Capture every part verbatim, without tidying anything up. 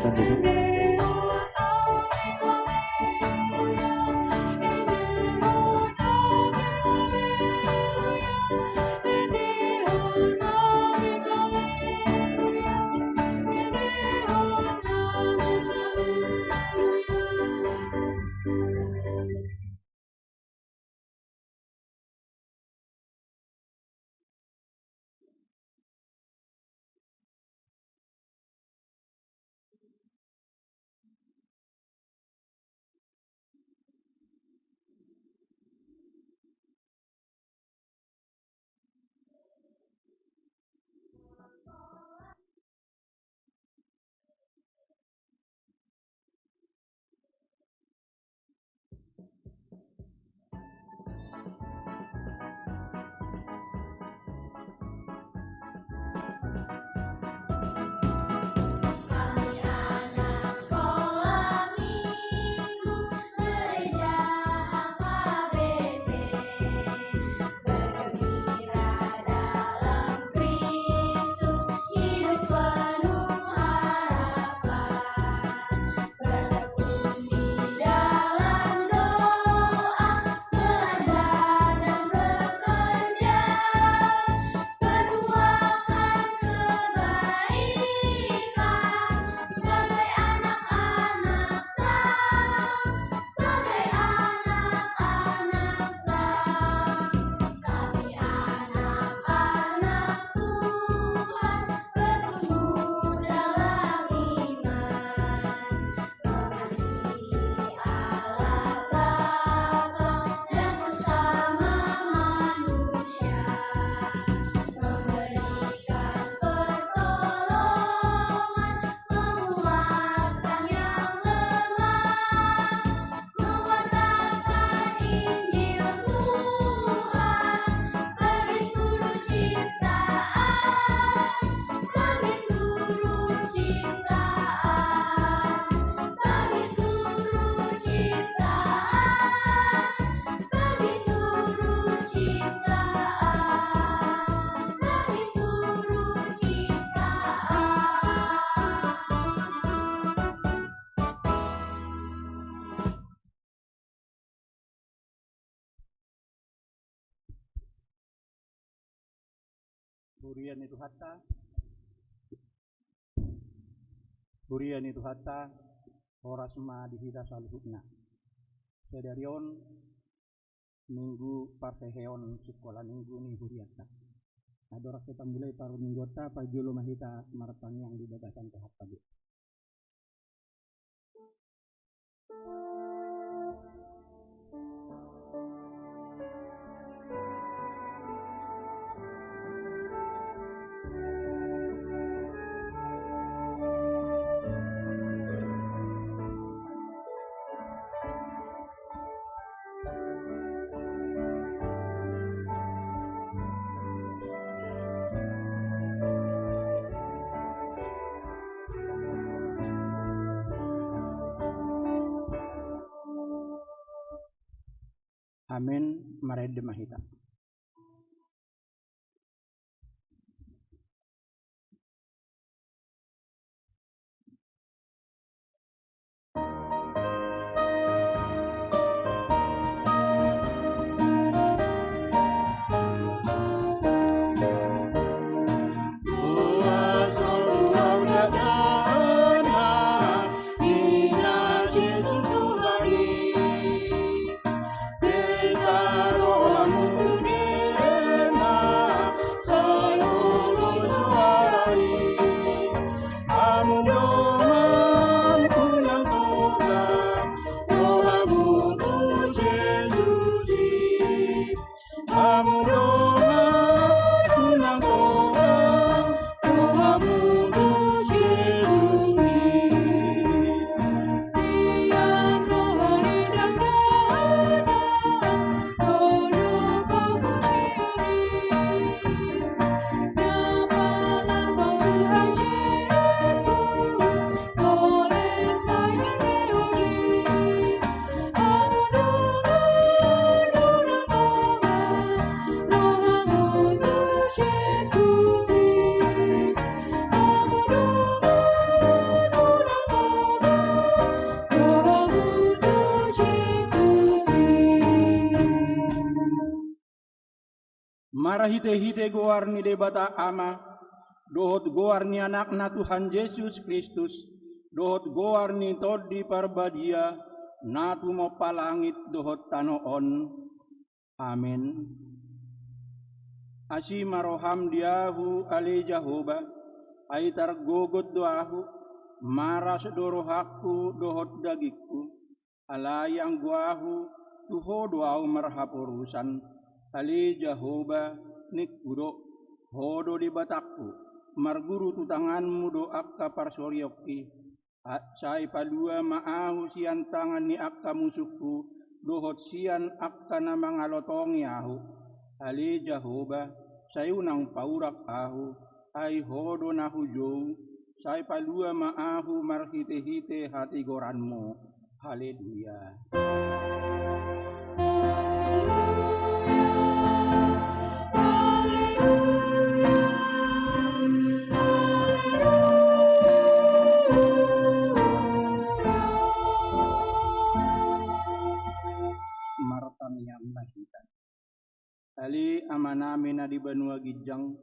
Kami anak sekolah minggu gereja H K B P, bergembira dalam Kristus, hidup penuh harapan. Bertekun di dalam doa, belajar dan bekerja, perbuatan kebaikan sebagai anak-anak Tuhan, sebagai anak-anak Tuhan. Kami anak-anak Tuhan, bertumbuh dalam iman, mengasihi Allah Bapa dan sesama manusia, memberikan pertolongan, menguatkan yang lemah, memberitakan Injil Tuhan bagi seluruh ciptaan, bagi seluruh ciptaan, bagi seluruh ciptaan, bagi seluruh ciptaan, bagi seluruh ciptaan. Huria ni Tuhanta, huria ni Tuhanta, horas ma di hita saluhutna. Sadari on Minggu parheheon sikola minggu ni hurianta. Andorang so tamulai parmingguonta, parjolo ma hita martangiang di bagasan Tuhanta be. Amen. Marende ma hita. Marhite-hite goar ni Debata Ama, dohot goar ni Anakna Tuhan Jesus Kristus, dohot goar ni Tondi Parbadia, na tumompa langit dohot tano on. Amen. Asi ma roham di ahu, ale Jahowa, ai targogot do ahu, maras do rohangku dohot dagingku. Alai anggo ahu, tu Ho do ahu marhaporusan, ale Jahowa, ningku do, Ho do Debatangku, marguru tu tanganmu do angka parsoriongki. A-, sai palua ma ahu sian tangan ni angka musungku, dohot sian angka na mangalotongi ahu. Ale Jahowa, sai unang paurak ahu, ai Ho do na hujou, sai palua ma ahu marhite-hite hatigoranmu. Haleluya. Martangiang ma hita. Ale Amanami na di banua ginjang,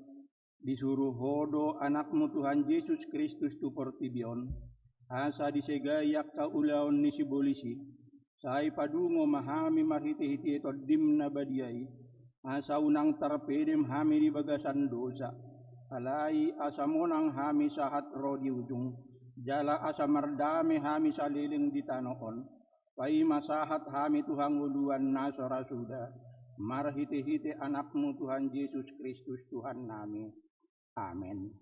disuru Ho do Anakmu Tuhan Jesus Kristus tu portibi on, asa disegai angka ulaon ni sibolis i, sai padungo ma hami marhite-hite Tondim na badia i, asa unang tarpedem hami di bagasan dosa, alai asa monang hami sahat ro di ujung, jala asa mardame hami saleleng di tano on. Paima sahat hami tu hangoluan na so ra suda, marhite-hite Anakmu Tuhan Jesus Kristus Tuhannami. Amen.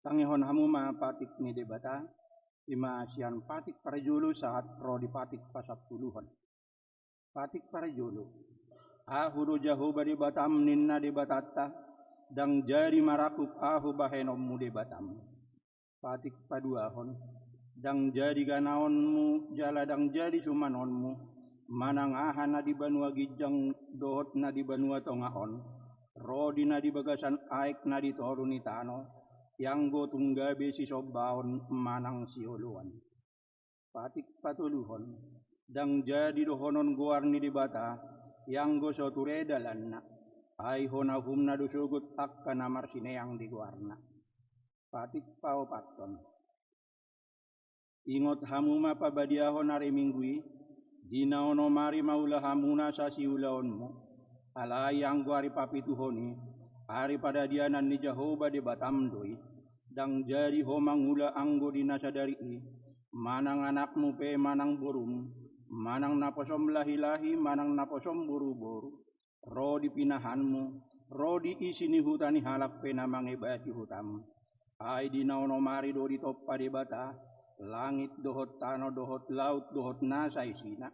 Tangihon hamu ma patik ni Debata, ima sian patik parjolo sahat ro di patik pasampuluhon. Patik parjolo. Ahu do Jahowa Debatam, ninna Debatanta, ndang jadi marangkup ahu bahenonmu Debatam. Patik paduahon. Ndang jadi ganaonmu, jala ndang jadi sumanonmu, manang aha na di banua ginjang dohot na di banua tonga on, ro di na di bagasan aek na di toru ni tano, ianggo tung gabe sisombaon manang sioloan. Patik patoluhon. Ndang jadi dohonon goar ni Debata, ianggo so ture dalanna, ai hona uhumna do sogot angka na marsineang di goarna. Patik paopathon. Ingot hamu ma pabadiahon ari Minggu i, di na onom ari ma ulahamuna sasiulaonmu, alai anggo ari papituhon i, ari paradianan ni Jahowa Debatam do i, ndang jadi ho mangula anggo di na sadari i, manang anakmu pe manang borum, manang naposom lahilahi manang naposom boruboru, ro di pinahanmu, ro di isi ni huta ni halak pe na mangebati hutam. Ai di na onom ari do ditompa Debata langit dohot tano dohot laut dohot nasa isina.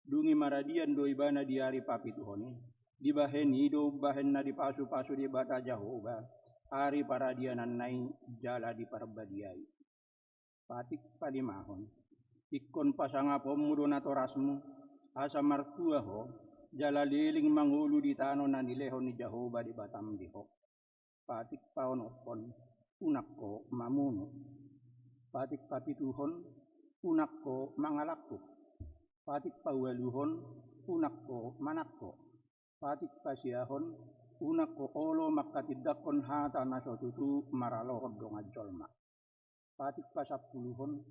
Dung i maradian do ibana di ari papituhon i. Dibahen i do umbahen na dipasupasu Debata Jahowa ari paradiananna i jala diparbadiai. Patik palimahon. Ingkon pasangaponmu do natorasmu, asa martua ho, jala leleng mangolu di tano na nilehon ni Jahowa Debatam di ho. Patik paonomhon, unang ho mamunu. Patik papituhon, unang ho mangalangkup. Patik paualuhon, unang ho manangko. Patik pasiahon, unang ho olo manghatindanghon hata na so tutu maralohon dongan jolma. Patik pasampuluhon,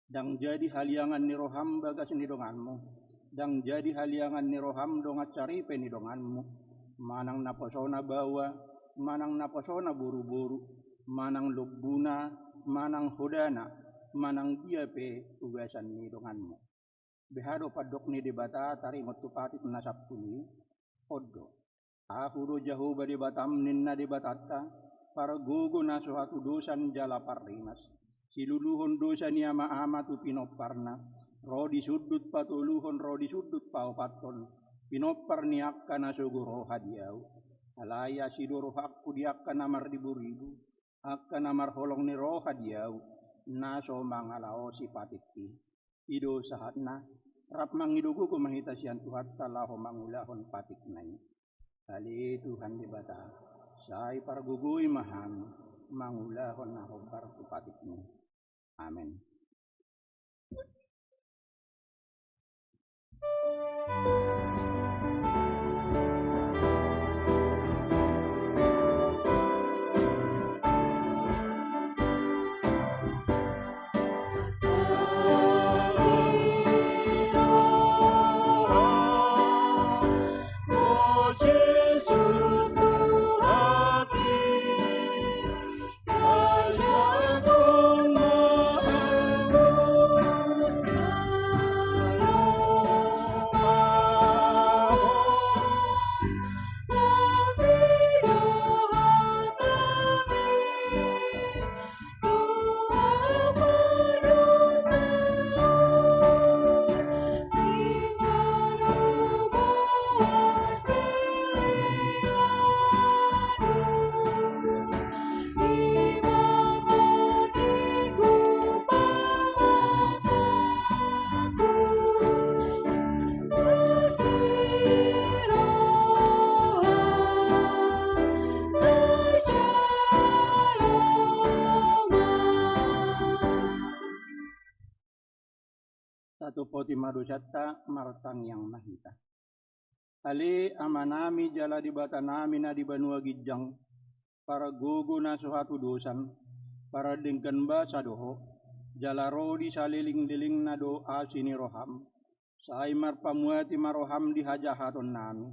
ndang jadi haliangan ni roham bagas ni donganmu, ndang jadi haliangan ni roham dongan saripe ni donganmu, manang naposona baoa, manang naposona boruboru, manang lombuna, manang hodana, manang dia pe ugasan ni donganmu. Beha do pandok ni Debata taringot tu patik na sampulu i? On do: Ahu do Jahowa Debatam, ninna Debatanta, pargogo na so hatudosan jala parrimas, siluluhon dosa ni amaama tu pinomparna, ro di sundut patoluhon ro di sundut paopathon, pinompar ni angka na sogo roha di ahu. Alai asi do rohangku di angka na marriburibu, angka na marholong ni roha di ahu, na so mangalaosi patik i. I do sahatna. Rap mangido gogo ma hita sian Tuhanta laho mangulahon patikna i. Ale Tuhan Debata, sai pargogoi ma hami mangulahon na hombar tu patikmu. Amen. Tatumpoti ma dosanta, martangiang ma hita. Ale Amanami jala Debatanami na di banua ginjang, pargogo na so hatudosan, paradenggan basa do Ho, jala ro di salelenglelengna do asi ni roham. Sai marpamuati ma roham di hajahatonnami,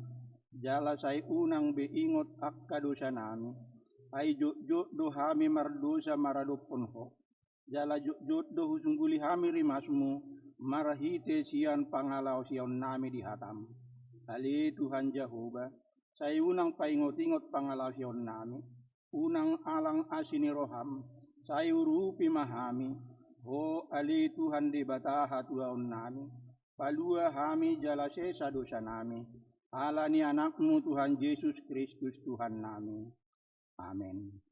jala sai unang be ingot angka dosanami. Ai jotjot do hami mardosa maradophon Ho, jala jotjot do husungguli hami rimasmu marhite sian pangalaosionnami di hatam. Ale Tuhan Jahowa, sai unang paingotingot pangalaosionnami, unang alang asi ni roham, sai urupi ma hami. Ho ale Tuhan Debata hatuaonnami, palua hami jala sesa dosanami, ala ni Anakmu Tuhan Jesus Kristus Tuhannami. Amen.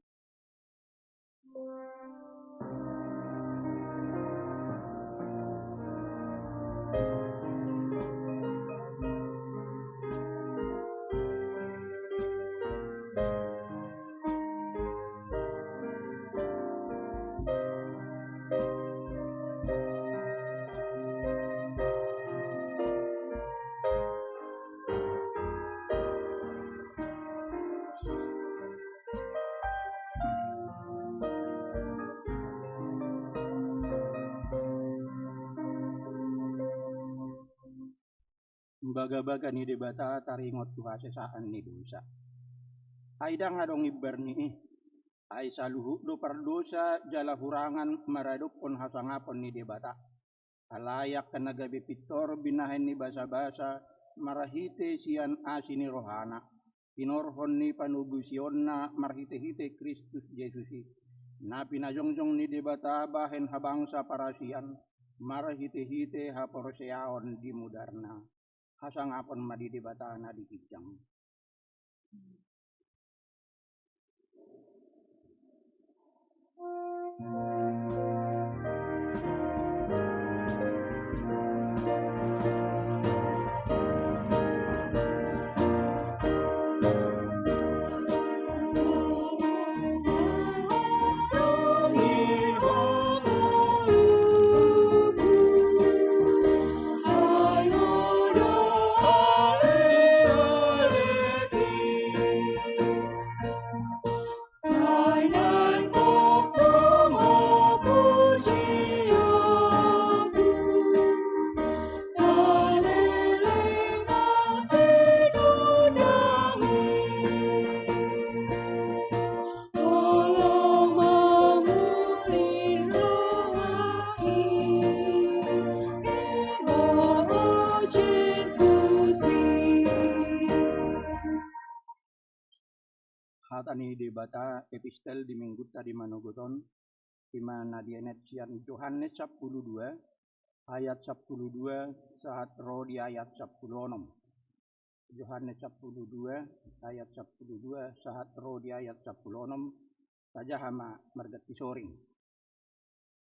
Bagabaga ni Debata taringot tu hasesaan ni dosa. Ai ndang adong imbar ni i. Ai saluhut do pardosa jala hurangan maradophon hasangapon ni Debata. Alai angka na gabe pintor binahen ni basabasa marhite sian asi ni rohana, pinorhon ni panobusonna marhitehite Kristus Jesus i, na pinajongjong ni Debata bahen habangsa parasian, marhitehite haporseaon di mudarna. Hasangapon ma di Debata na di ginjang. Hata ni Debata, epistel di minggunta di manogot on, ima na dienet sian Johannes sampulu dua, ayat sampulu dua sahat ro di ayat sampulu onom. Johannes sampulu dua, ayat sampulu dua sahat ro di ayat sampulu onom, tajaha ma marganti soring.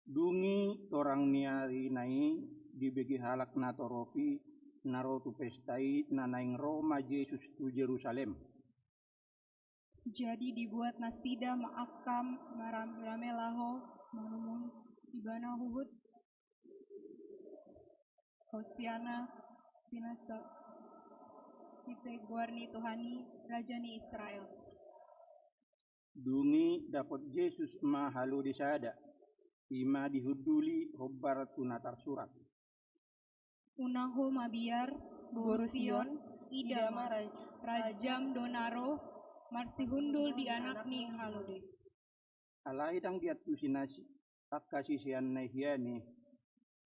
Dung i torang ni ari na i dibege halak na torop i na ro tu pesta i, na naeng ro ma Jesus tu Jerusalem. Jadi dibuat nasida ma angka marame-rame laho manumon ibana huhut: Hosiana, pinasa hipe goar ni Tuhan i, Raja ni Israel. Dung i dapot Jesus ma halode sada, ima dihunduli hombar tu na tarsurat: Unang ho mabiar, boru Sion, ida ma, ra-, rajam do na ro, marsihundul di anak ni halode. Alai ndang diantusi nasi-, angka siseanna i hian i.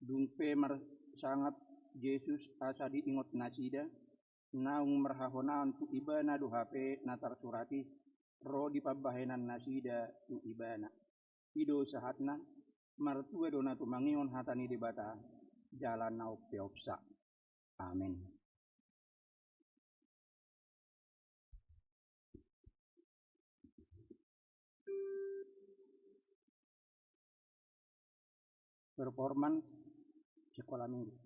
Dung pe marsangap Jesus asa diingot nasida, naung marhahonaon tu ibana do hape na tarsurat i, ro di pambahenan nasida tu ibana. I do sahatna. Martua do na tumangihon hata ni Debata jala na umpeopsa. Amen. Performance Sekolah Minggu.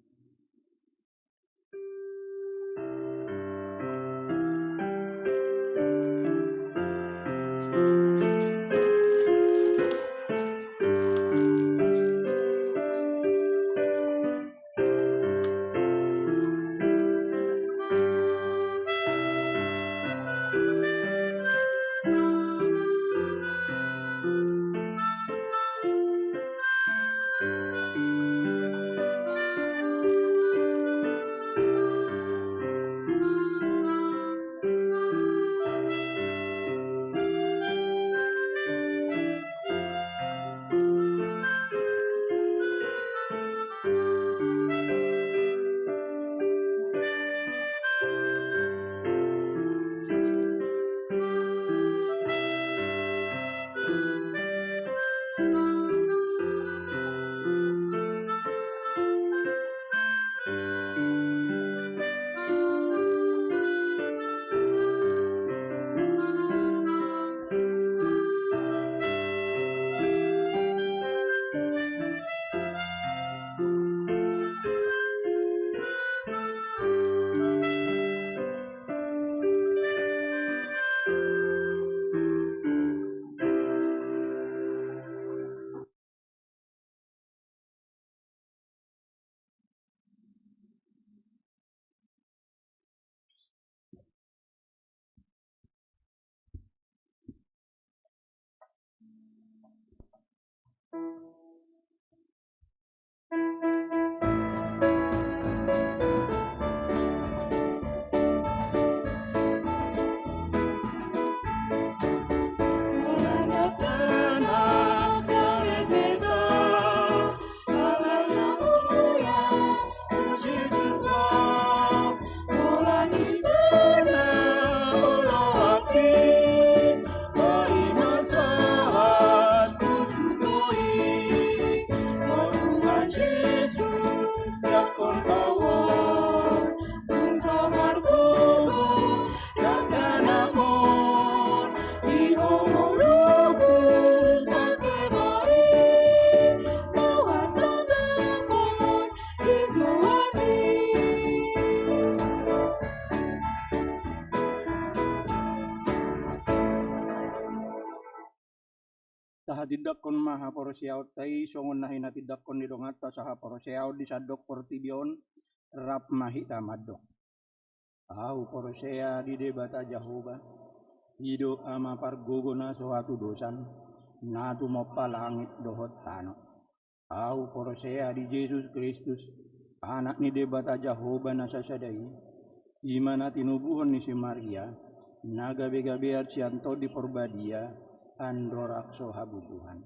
Tahatindangkon ma haporseaonta i songon na hinatindangkon ni donganta sahaporseaon di sandok portibi on. Rap ma hita mandok. Ahu porsea di Debata Jahowa, i do Ama pargogo na so hatudosan, na tumompa langit dohot tano. Ahu porsea di Jesus Kristus, Anak ni Debata Jahowa na sasada i, i ma na tinubuhon ni si Maria, na gabegabean sian Tondi Porbadia, andorang so habubuhan.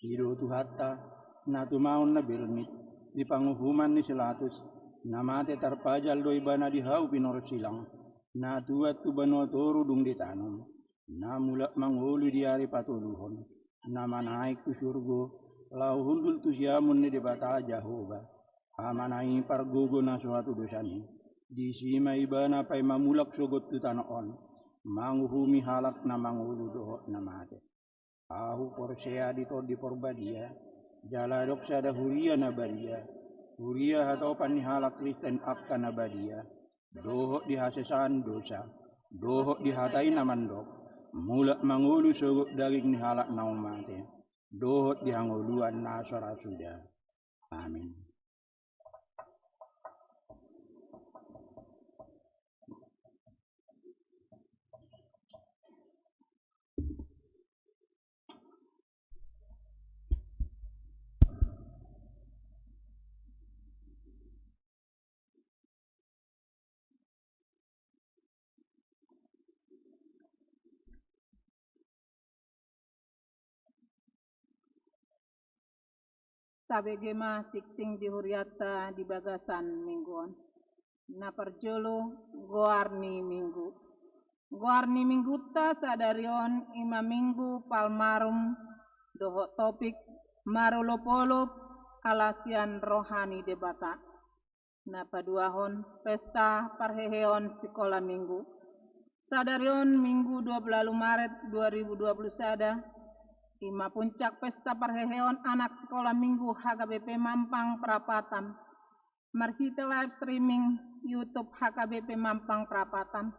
I do Tuhanta, na tumaon na bernit di panguhuman ni si Latus, na mate tarpajal do ibana di hau pinorsilang, na tuat tu banua toru dung ditanom. na mulak mangolu di ari patoluhon, na manaek tu surgo, laho hundul tu siamun ni Debata Jahowa, Amana i pargogo na so hatudosan i. Disi ma ibana paima mulak sogot tu tano on, manguhumi halak na mangolu dohot na mate. Ahu porsea di Tondi Porbadia, jala adong sada huria na badia, huria hatopan ni halak Kristen angka na badia, dohot di hasesaan dosa, dohot di hata i na mandok, mulak mangolu sogot daging ni halak na mate, dohot di hangoluan na so ra suda. Amin. Tabege ma tingting di hurianta di bagasan minggu on. Na parjolo, goar ni minggu. Goar ni minggunta sadari on i ma Minggu Palmarum dohot topik marolopolop ala sian roha ni Debata. Na paduahon, pesta parheheon sikola minggu. Sadari on Minggu dua puluh ualu Maret dua ribu dua puluh sada, i ma puncak pesta parheheon anak sikola minggu H K B P Mampang Prapatan, marhite live streaming YouTube H K B P Mampang Prapatan.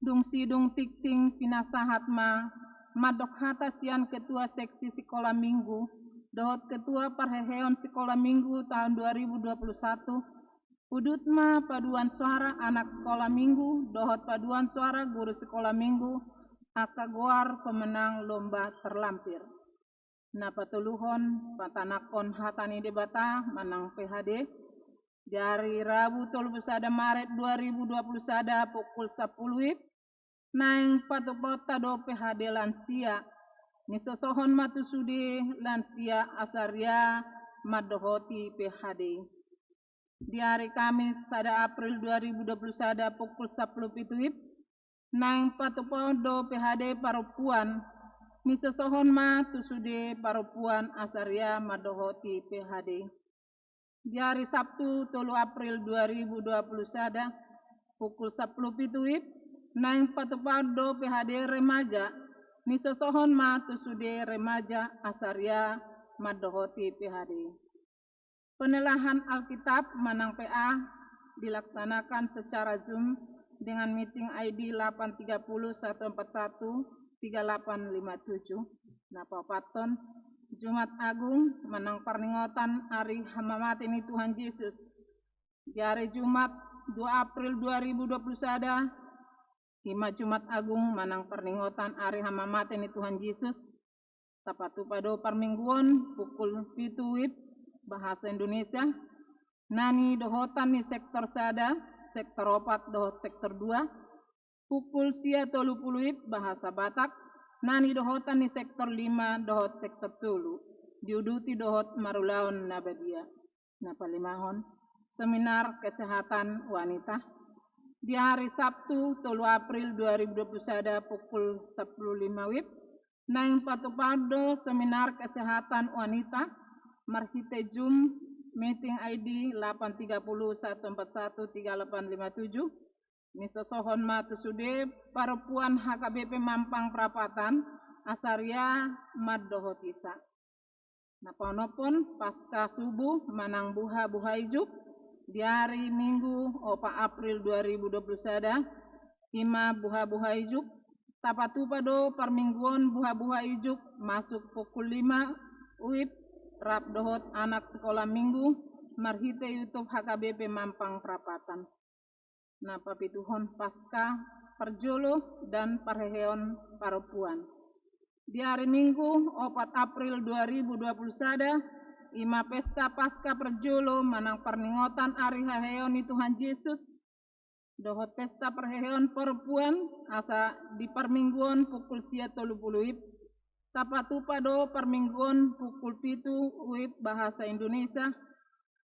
Dung sidung tingting pinasahat ma mandok hata sian ketua seksi sikola minggu dohot ketua parheheon sikola minggu taon dua ribu dua puluh satu. Udut ma paduan suara anak sikola minggu dohot paduan suara guru sikola minggu, angka goar pemenang lomba terlampir. Na patoluhon, patanakhon hata ni Debata manang P H D. Di ari Rabu tolu pulu sada Maret dua ribu dua puluh sada pukul sapuluh wib, naeng patupaonta do P H D lansia. Nisosohon ma tu sude lansia asa ria mandohoti P H D. Di ari Kamis sada April dua ribu dua puluh sada pukul sapuluh pitu wib, naeng patupaon do P H D parompuan, nisosohon ma tu sude parompuan asa ria mandohoti P H D. Di ari Sabtu tolu April dua ribu dua puluh sada pukul sapuluh pitu wib, naeng patupaon do P H D remaja, nisosohon ma tu sude remaja asa ria mandohoti P H D. Penelahan Alkitab manang P A dilaksanakan secara Zoom dengan meeting I D delapan tiga puluh satu empat satu tiga delapan lima tujuh. Na paopathon, Jumat Agung manang parningotan ari hamamate ni Tuhan Jesus. Di ari Jumat dua April dua ribu dua puluh sada, i ma Jumat Agung manang parningotan ari hamamate ni Tuhan Jesus. Tapatupa do parmingguon pukul pitu wib bahasa Indonesia, na nidohotan ni sektor sada, sektor opat dohot sektor dua, pukul sia tolu pulu wib bahasa Batak, na nidohotan ni sektor lima dohot sektor tolu, diuduti dohot marulaon na badia. Na palimahon, seminar kesehatan wanita. Di ari Sabtu tolu April dua ribu dua puluh sada pukul sapuluh lima wib, naeng patupaon do seminar kesehatan wanita marhite Zoom, meeting I D delapan tiga puluh satu empat satu tiga delapan lima tujuh. Nisosohon ma tu sude parompuan H K B P Mampang Prapatan asa ria mandohotisa. Na paonomhon, Paska Subuh manang buha-buha ijuk. Di ari Minggu opat April dua ribu dua puluh sada, i ma buha-buha ijuk. Tapatupa do parmingguon buha-buha ijuk masuk pukul lima wib, rap dohot anak sikola minggu marhite YouTube H K B P Mampang Prapatan. Na papituhon, Paska parjolo dan parheheon parompuan. Di ari Minggu opat April dua ribu dua puluh sada, i ma pesta Paska parjolo manang parningotan ari haheheon ni Tuhan Jesus, dohot pesta parheheon parompuan asa di parmingguon pukul sia tolu pulu wib. Tapatupa do parmingguon pukul pitu wib bahasa Indonesia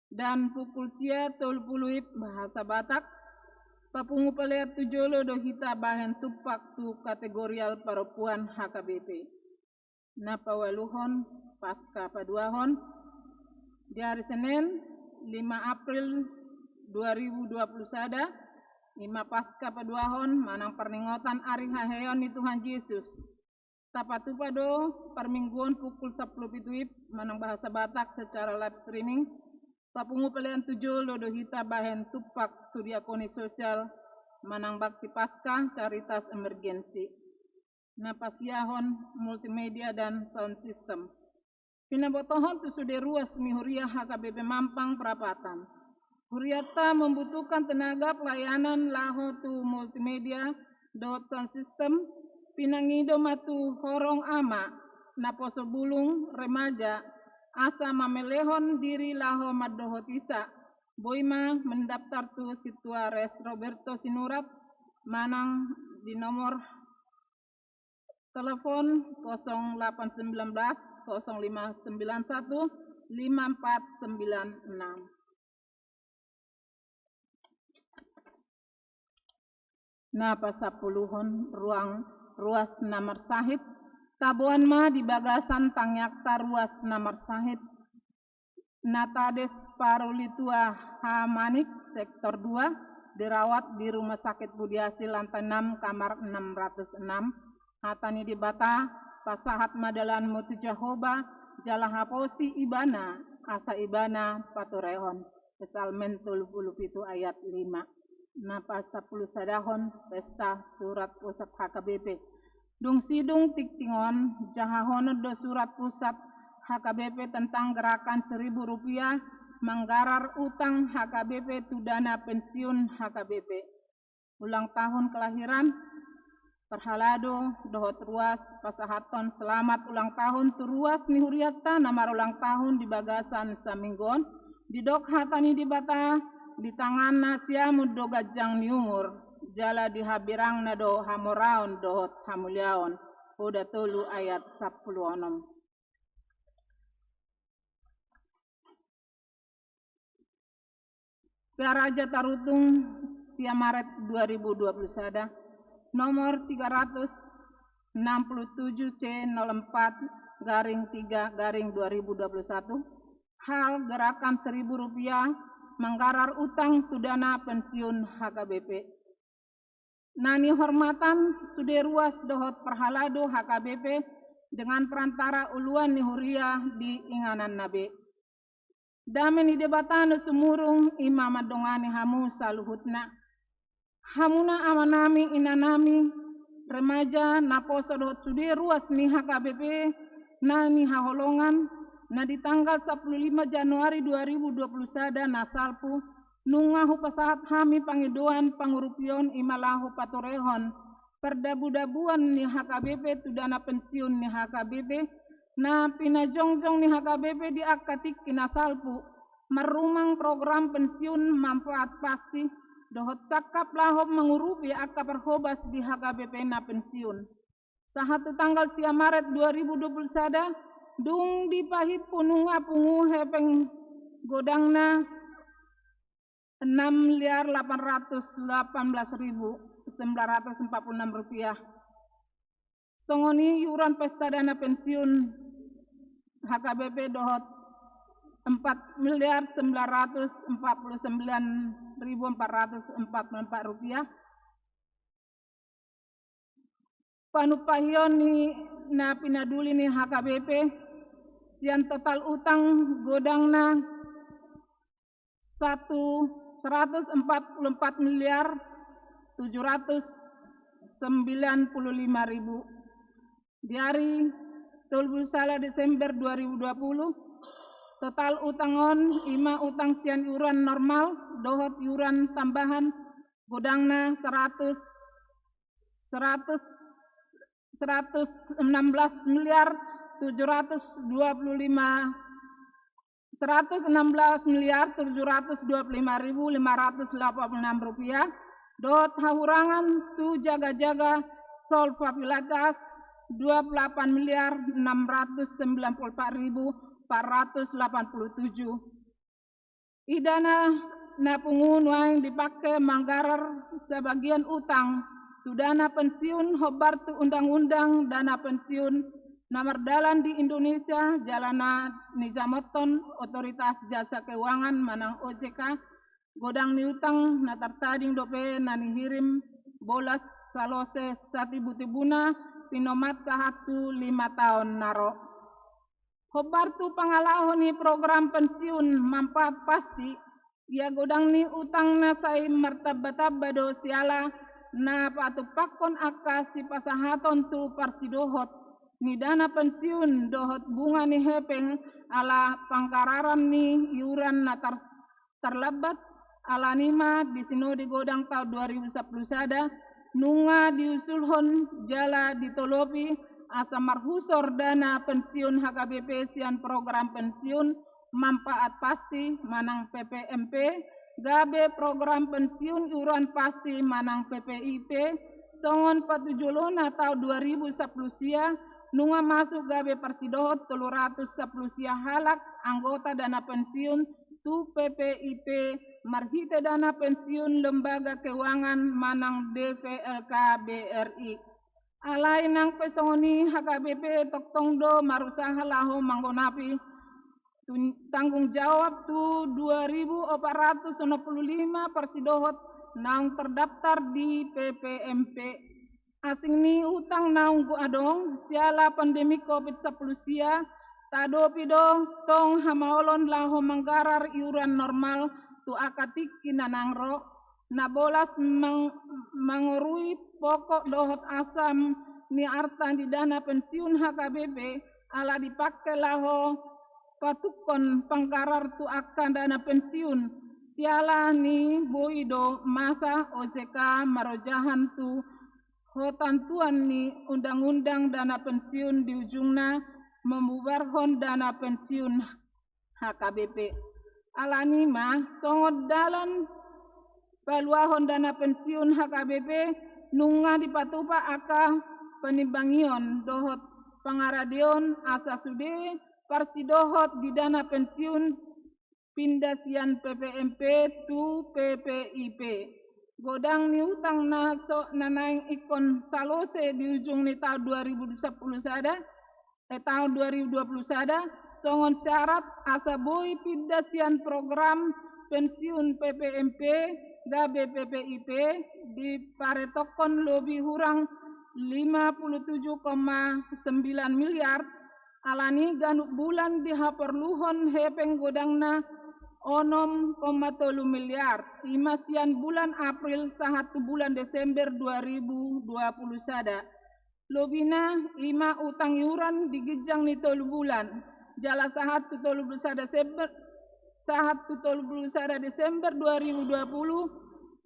dan pukul sia tolu pulu wib bahasa Batak. Papungu palean tu jolo do hita bahen tumpak tu kategorial parompuan H K B P. Na paualuhon, Paska paduahon, di ari Senen, lima April dua ribu dua puluh sada, ima Paska paduahon manang parningotan ari haheheon ni Tuhan Jesus. Tapatupa do parmingguon pukul sampulu pitu WIB manang bahasa Batak secara live streaming. Papungu palean tu jolo do hita bahen tumpak tu diakoni sosial manang bakti Paska Caritas Emergensi. Na pasiahon multimedia dan sound system. Pinabotohon tu sude ruas ni huria H K B P Mampang Prapatan. Hurianta membutuhkan tenaga pelayanan laho tu multimedia dohot sound system, pinangido ma tu horong ama, naposo bulung, remaja, asa mamelehon diri laho mandohotisa, boi ma mendaftar tu Sintua Res Roberto Sinurat manang di nomor telepon kosong delapan sembilan belas, kosong lima sembilan satu, lima empat sembilan enam. Na pasampuluhon, ruang ruas na marsahit. Taboan ma di bagasan tangiangta ruas na marsahit. Natades Parulitua H Manik, sektor dua, dirawat di Rumah Sakit Budiasi, lantai enam, kamar enam ratus enam. Hata ni Debata, pasahat ma dalanmu tu Jahowa, jala haposi Ibana, asa Ibana paturehon. Psalmen tolu pulu pitu ayat lima. Na pasampulusadahon, pesta surat pusat H K B P. Dung sidung tingting on, jahahonon do surat pusat H K B P tentang gerakan seribu rupiah manggarar utang H K B P tu dana pensiun H K B P. Ulang tahun kelahiran, parhalado dohot ruas pasahathon selamat ulang tahun tu ruas ni hurianta na marulang tahun di bagasan saminggu on, didok hata ni Debata, di tanganna siamun do ganjang ni umur, jala di hambirangna do hamoraon dohot hamuliaon. Oda tolu ayat sampulu onom. Praja Tarutung, sia Maret dua ribu dua puluh sada, nomor tiga ratus enam puluh tujuh C nol empat garing tiga garing dua ribu dua puluh satu, hal gerakan seribu rupiah manggarar utang tu dana pensiun H K B P. Na nihormatan sude ruas dohot parhalado H K B P dengan perantara uluan ni huria di ingananna be. Dame ni Debata na sumurung i ma mandongani hamu saluhutna. Hamuna amanami, inanami, remaja, naposo dohot sude ruas ni H K B P na nihaholongan, na di tanggal sampulu lima Januari dua ribu dua puluh sada na salpu, nunga hupasahat hami pangidoan pangurupion i ma laho paturehon pardabudabuan ni H K B P tu dana pensiun ni H K B P na pinajongjong ni H K B P di angka tingki na salpu, marrumang program pensiun manfaat pasti dohot sangkap laho mangurupi angka parhobas di H K B P na pensiun. Sahat tu tanggal sia Maret dua ribu dua puluh sada, dung dipahimpu nunga pungu hepeng godangna enam miliar delapan ratus delapan belas ribu sembilan ratus empat puluh enam rupiah. Songon i iuran pesta dana pensiun H K B P dohot empat miliar sembilan ratus empat puluh sembilan ribu empat ratus empat puluh empat rupiah. Panumpahion ni na pinaduli ni H K B P, sian total utang godangna satu, seratus empat puluh empat miliar tujuh ratus sembilan puluh lima ribu. Di ari tolu puluh sada Desember dua ribu dua puluh, total utang on i ma utang sian iuran normal dohot iuran tambahan godangna seratus, seratus, seratus enam belas miliar tujuh ratus dua puluh lima, seratus enam belas miliar tujuh ratus dua puluh lima ribu lima ratus delapan puluh enam rupiah, dohot hahurangan tu jaga-jaga solvabilitas dua puluh delapan miliar enam ratus sembilan puluh empat ribu empat ratus delapan puluh tujuh. I dana na pungu nuaeng dipake manggarar sabagian utang tu dana pensiun hombar tu undang-undang dana pensiun na mardalan di Indonesia jala na nijamothon Otoritas Jasa Keuangan manang O J K. Godang ni utang na tartading dope na nihirim bolas salose satibu-tibuna pinomat sahat tu lima taon na ro. Hombar tu pangalaho ni program pensiun manfaat pasti, ia godang ni utang na sai martamba-tamba do siala na patupakkon angka sipasahaton tu parsidohot ni dana pensiun dohot bunga ni hepeng ala panggararan ni iuran na tar tarlambat. Alani ma di sinode godang taon dua ribu sampulu sada nunga diusulhon jala ditolopi asa marhusor dana pensiun H K B P sian program pensiun manfaat pasti manang P P M P, gabe program pensiun iuran pasti manang P P I P, songon patujolona taon dua ribu sampulu sia nunga masuk gabe parsidohot tolu ratus sampulu sia halak anggota dana pensiun tu P P I P marhite dana pensiun lembaga keuangan manang D V L K B R I. Alai nang pe songon i H K B P tongtong do marusaha laho manggonapi tun-, tanggung jawab tu dua ribu opat ratus onom pulu lima parsidohot naung terdaftar di P P M P. Asing ni utang naung adong siala pandemi Covid sampulu sia, tadopi do tong hamaolon laho manggarar iuran normal tu angka tingki na naeng ro, na bolas mang-, mangorui pokok dohot asam ni arta di dana pensiun H K B P, ala dipake laho patukkon panggarar tu angka dana pensiun, siala ni boi do masa O J K marojahan tu hatantuan ni undang-undang dana pensiun di ujungna membubarhon dana pensiun H K B P. Alani ma songon dalan paluahon dana pensiun H K B P nunga dipatupa angka panimbangion dohot pangaradeon asa sude parsidohot di dana pensiun pinda sian P P M P tu P P I P. Godang ni utang na so na naeng ingkon salose di ujung ni taon dua ribu sampulu sada, eh, taon dua ribu dua pulu sada, songon syarat asa boi pinda sian program pensiun P P M P gabe P P I P diparetokkon lobi hurang lima pulu tujuh koma sembilan miliar, alani ganup bulan dihaporluhon hepeng godangna onom koma tolu miliar, ima sian bulan April sahat tu bulan Desember dua ribu dua pulu sada. Lobina ima utang iuran di ginjang ni tolu bulan, jala sahat tu tolu pulu sada Desember, sahat tu tolu pulu sada Desember dua ribu dua pulu,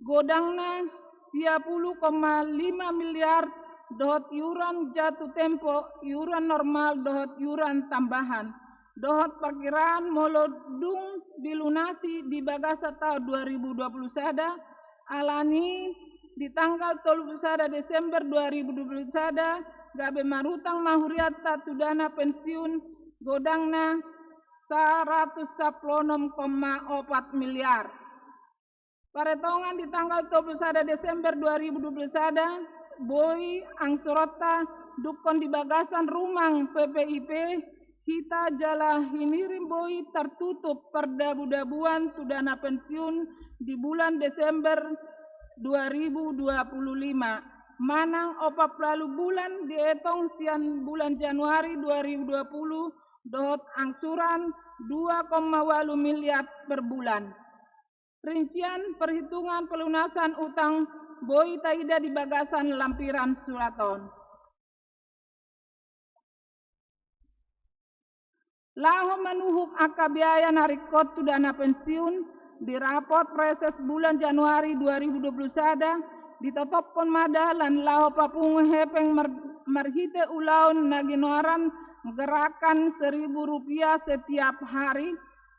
godangna sia pulu koma lima miliar dohot iuran jatuh tempo, iuran normal dohot iuran tambahan. Dohot parkiraan molo dung dilunasi di bagasan taon dua ribu dua pulu sada, alani di tanggal tolu pulu sada Desember dua ribu dua pulu sada, gabe marutang ma hurianta tu dana pensiun godangna saratus sampulu onom koma opat miliar. Paretongan di tanggal dua puluh sada Desember dua ribu dua puluh sada, boi angsuronta dungkon di bagasan rumang P P I P, hita jala hinirim boi tertutup perdabu-dabuan tu dana pensiun di bulan Desember dua ribu dua puluh lima. Manang opat pulu bulan dietong sian bulan Januari dua ribu dua puluh, dohot angsuran dua koma ualu miliar per bulan. Rincian perhitungan pelunasan utang boi taida di bagasan lampiran surat on. Laho manuhuk angka biaya na ringkot tu dana pensiun, di rapot reses bulan Januari dua ribu dua puluh sada, ditotophon ma dalan laho papungu hepeng mar-, marhite ulaon na ginoaran gerakan seribu rupiah setiap hari,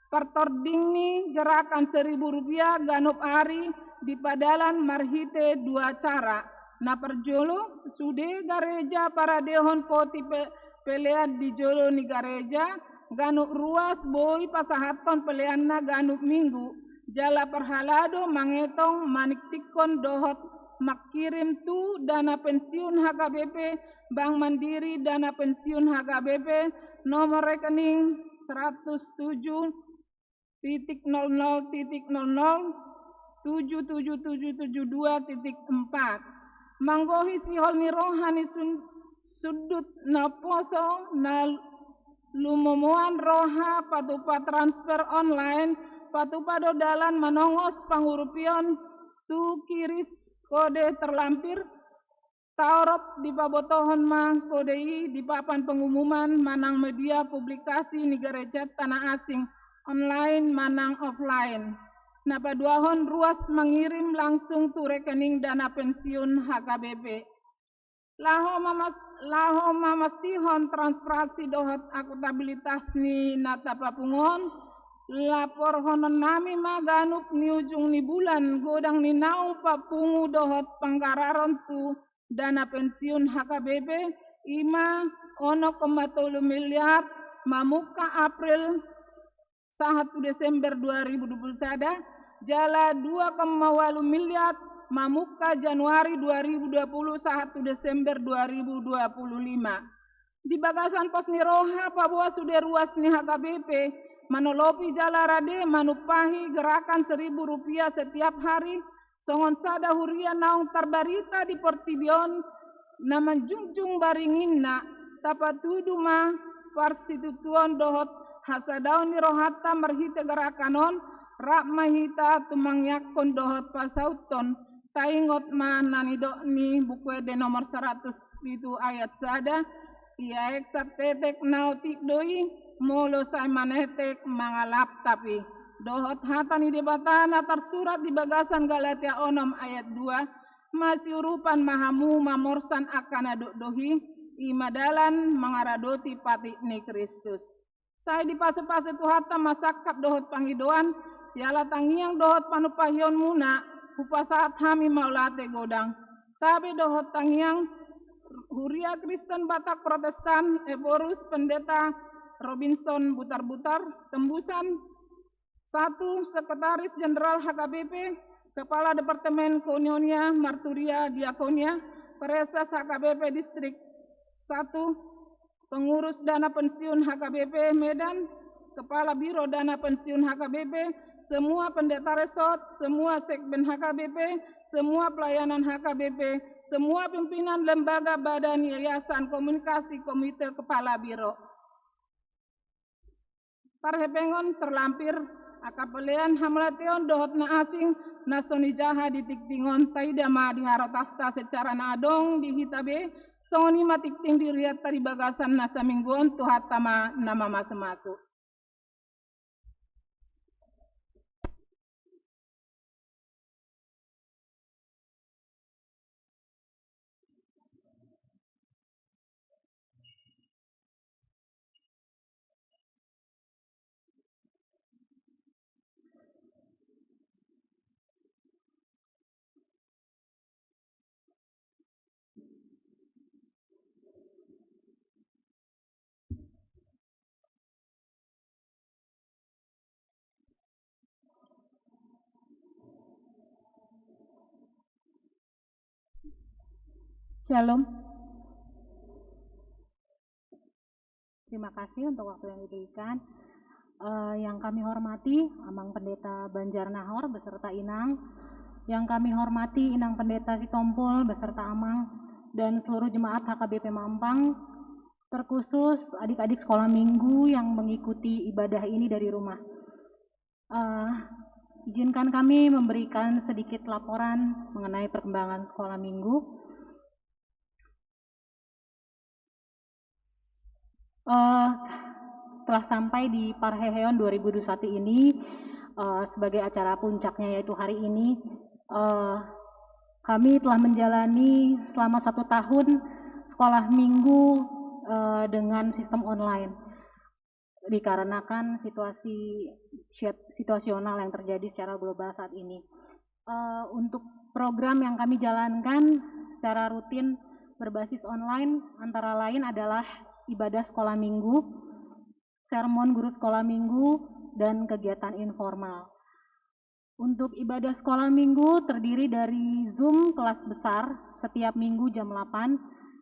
partording ni gerakan seribu rupiah ganup ari dipadalan marhite dua cara. Na parjolo, sude gareja paradehon poti pe-, pelean di jolo ni gareja, ganup ruas boi pasahathon peleanna ganup minggu, jala parhalado mangetong, maningtinghon dohot mangkirim tu dana pensiun H K B P, Bank Mandiri, dana pensiun H K B P, nomor rekening seratus tujuh titik nol nol titik nol nol tujuh tujuh tujuh tujuh dua titik empat. Manggohi sihol ni roha ni sun-, sundut na poso, na lumomoan roha patupa transfer online, patupa do dalan manongos pangurupion tu kiris kode terlampir, taorop dipabotohon ma kode i di papan pengumuman manang media publikasi ni gareja tana asing, online manang offline, na paduahon ruas mangirim langsung tu rekening dana pensiun H K B P. Laho mamas-, laho mamastihon transparansi dohot akuntabilitas ni na tapapungu on, laporhonon nami ma ganup ni ujung ni bulan godang ni naung papungu dohot panggararon tu dana pensiun H K B P, i ma onom koma tolu miliar mamungka April sahat tu Desember dua ribu dua puluh sada, jala dua koma ualu miliar mamungka Januari dua ribu dua puluh sahat tu Desember dua ribu dua puluh lima. Di bagasan pos ni roha paboa sude ruas ni H K B P manolopi jala rade manumpahi gerakan seribu rupiah setiap hari, songon sada huria naung tarbarita di portibi on na manjunjung baringinna, tapatudu ma parsitutuon dohot hasadaon ni rohanta marhite gerakan on, rap ma hita tumangiangkon dohot pasauthon, taingot ma na nidok ni Buku Ende nomor saratus pitu ayat sada, ia aek santetek na otik do i, molo sai manetek mangalap tapi. Dohot hata ni Debata na tarsurat di bagasan Galatia onom ayat dua, masiurupan ma hamu mamorsan angka na dokdok i, i ma dalan mangaradoti patik ni Kristus. Sai dipasupasu Tuhanta ma sangkap dohot pangidoan, siala tangiang dohot panumpahionmuna, hupasahat hami mauliate godang. Tabe dohot tangiang, Huria Kristen Batak Protestan, Ephorus Pendeta Robinson Butarbutar, Tembusan, satu, Sekretaris Jenderal H K B P, Kepala Departemen Koinonia, Marturia, Diakonia, Presas H K B P Distrik satu, Pengurus Dana Pensiun H K B P Medan, Kepala Biro Dana Pensiun H K B P, semua pendeta resort, semua sekben H K B P, semua pelayanan H K B P, semua pimpinan lembaga, badan, yayasan, komunikasi, komite, kepala biro. Parhepengon terlampir, angka pelean hamauliateon dohot na asing, na songon i jaha di tingting on, taida ma di harotasta secara na adong di hita be, songon i ma tingting di rianta di bagasan na saminggu on, Tuhanta ma na mamasumasu. Shalom. Terima kasih untuk waktu yang diberikan. Eh, yang kami hormati Amang Pendeta Banjar Nahor beserta Inang. Yang kami hormati Inang Pendeta Sitompul beserta Amang dan seluruh jemaat H K B P Mampang, terkhusus adik-adik sekolah minggu yang mengikuti ibadah ini dari rumah. Eh, izinkan kami memberikan sedikit laporan mengenai perkembangan sekolah minggu. Eh, telah sampai di Parheheon dua ribu dua puluh satu ini, eh, sebagai acara puncaknya, yaitu hari ini, eh, kami telah menjalani selama satu tahun sekolah minggu, eh, dengan sistem online dikarenakan situasi siat-, situasional yang terjadi secara global saat ini. Eh, untuk program yang kami jalankan secara rutin berbasis online antara lain adalah ibadah sekolah minggu, sermon guru sekolah minggu, dan kegiatan informal. Untuk ibadah sekolah minggu terdiri dari Zoom kelas besar setiap minggu jam delapan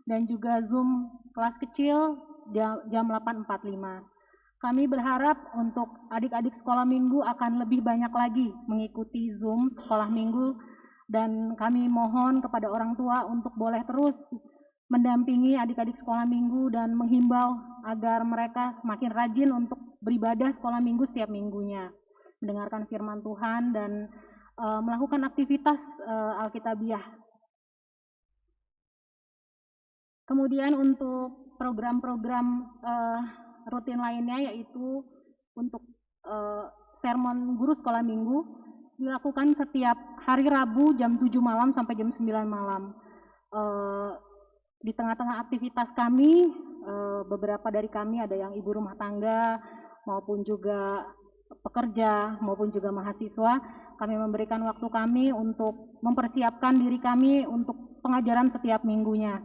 dan juga Zoom kelas kecil ja-, jam delapan empat lima. Kami berharap untuk adik-adik sekolah minggu akan lebih banyak lagi mengikuti Zoom sekolah minggu, dan kami mohon kepada orang tua untuk boleh terus mendampingi adik-adik sekolah minggu dan menghimbau agar mereka semakin rajin untuk beribadah sekolah minggu setiap minggunya, mendengarkan firman Tuhan dan, eh, melakukan aktivitas, eh, Alkitabiah. Kemudian untuk program-program, eh, rutin lainnya, yaitu untuk, eh, sermon guru sekolah minggu dilakukan setiap hari Rabu jam tujuh malam sampai jam sembilan malam. Eh, di tengah-tengah aktivitas kami, eh, beberapa dari kami ada yang ibu rumah tangga maupun juga pekerja maupun juga mahasiswa, kami memberikan waktu kami untuk mempersiapkan diri kami untuk pengajaran setiap minggunya.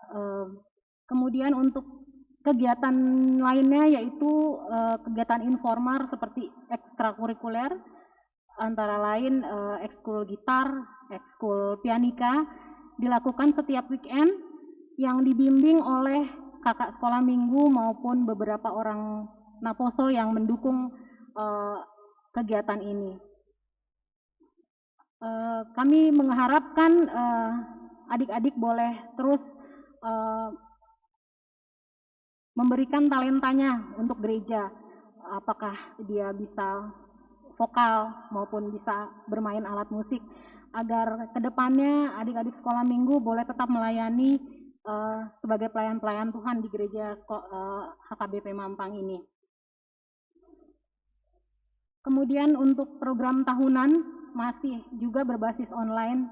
Eh, kemudian untuk kegiatan lainnya yaitu, eh, kegiatan informal seperti ekstrakurikuler, antara lain, eh, ekskul gitar, ekskul pianika, dilakukan setiap weekend yang dibimbing oleh kakak sekolah minggu maupun beberapa orang naposo yang mendukung, eh, kegiatan ini. Eh, kami mengharapkan, eh, adik-adik boleh terus, eh, memberikan talentanya untuk gereja. Apakah dia bisa vokal maupun bisa bermain alat musik, agar kedepannya adik-adik sekolah minggu boleh tetap melayani, eh, sebagai pelayan-pelayan Tuhan di gereja seko-, eh, H K B P Mampang ini. Kemudian untuk program tahunan masih juga berbasis online,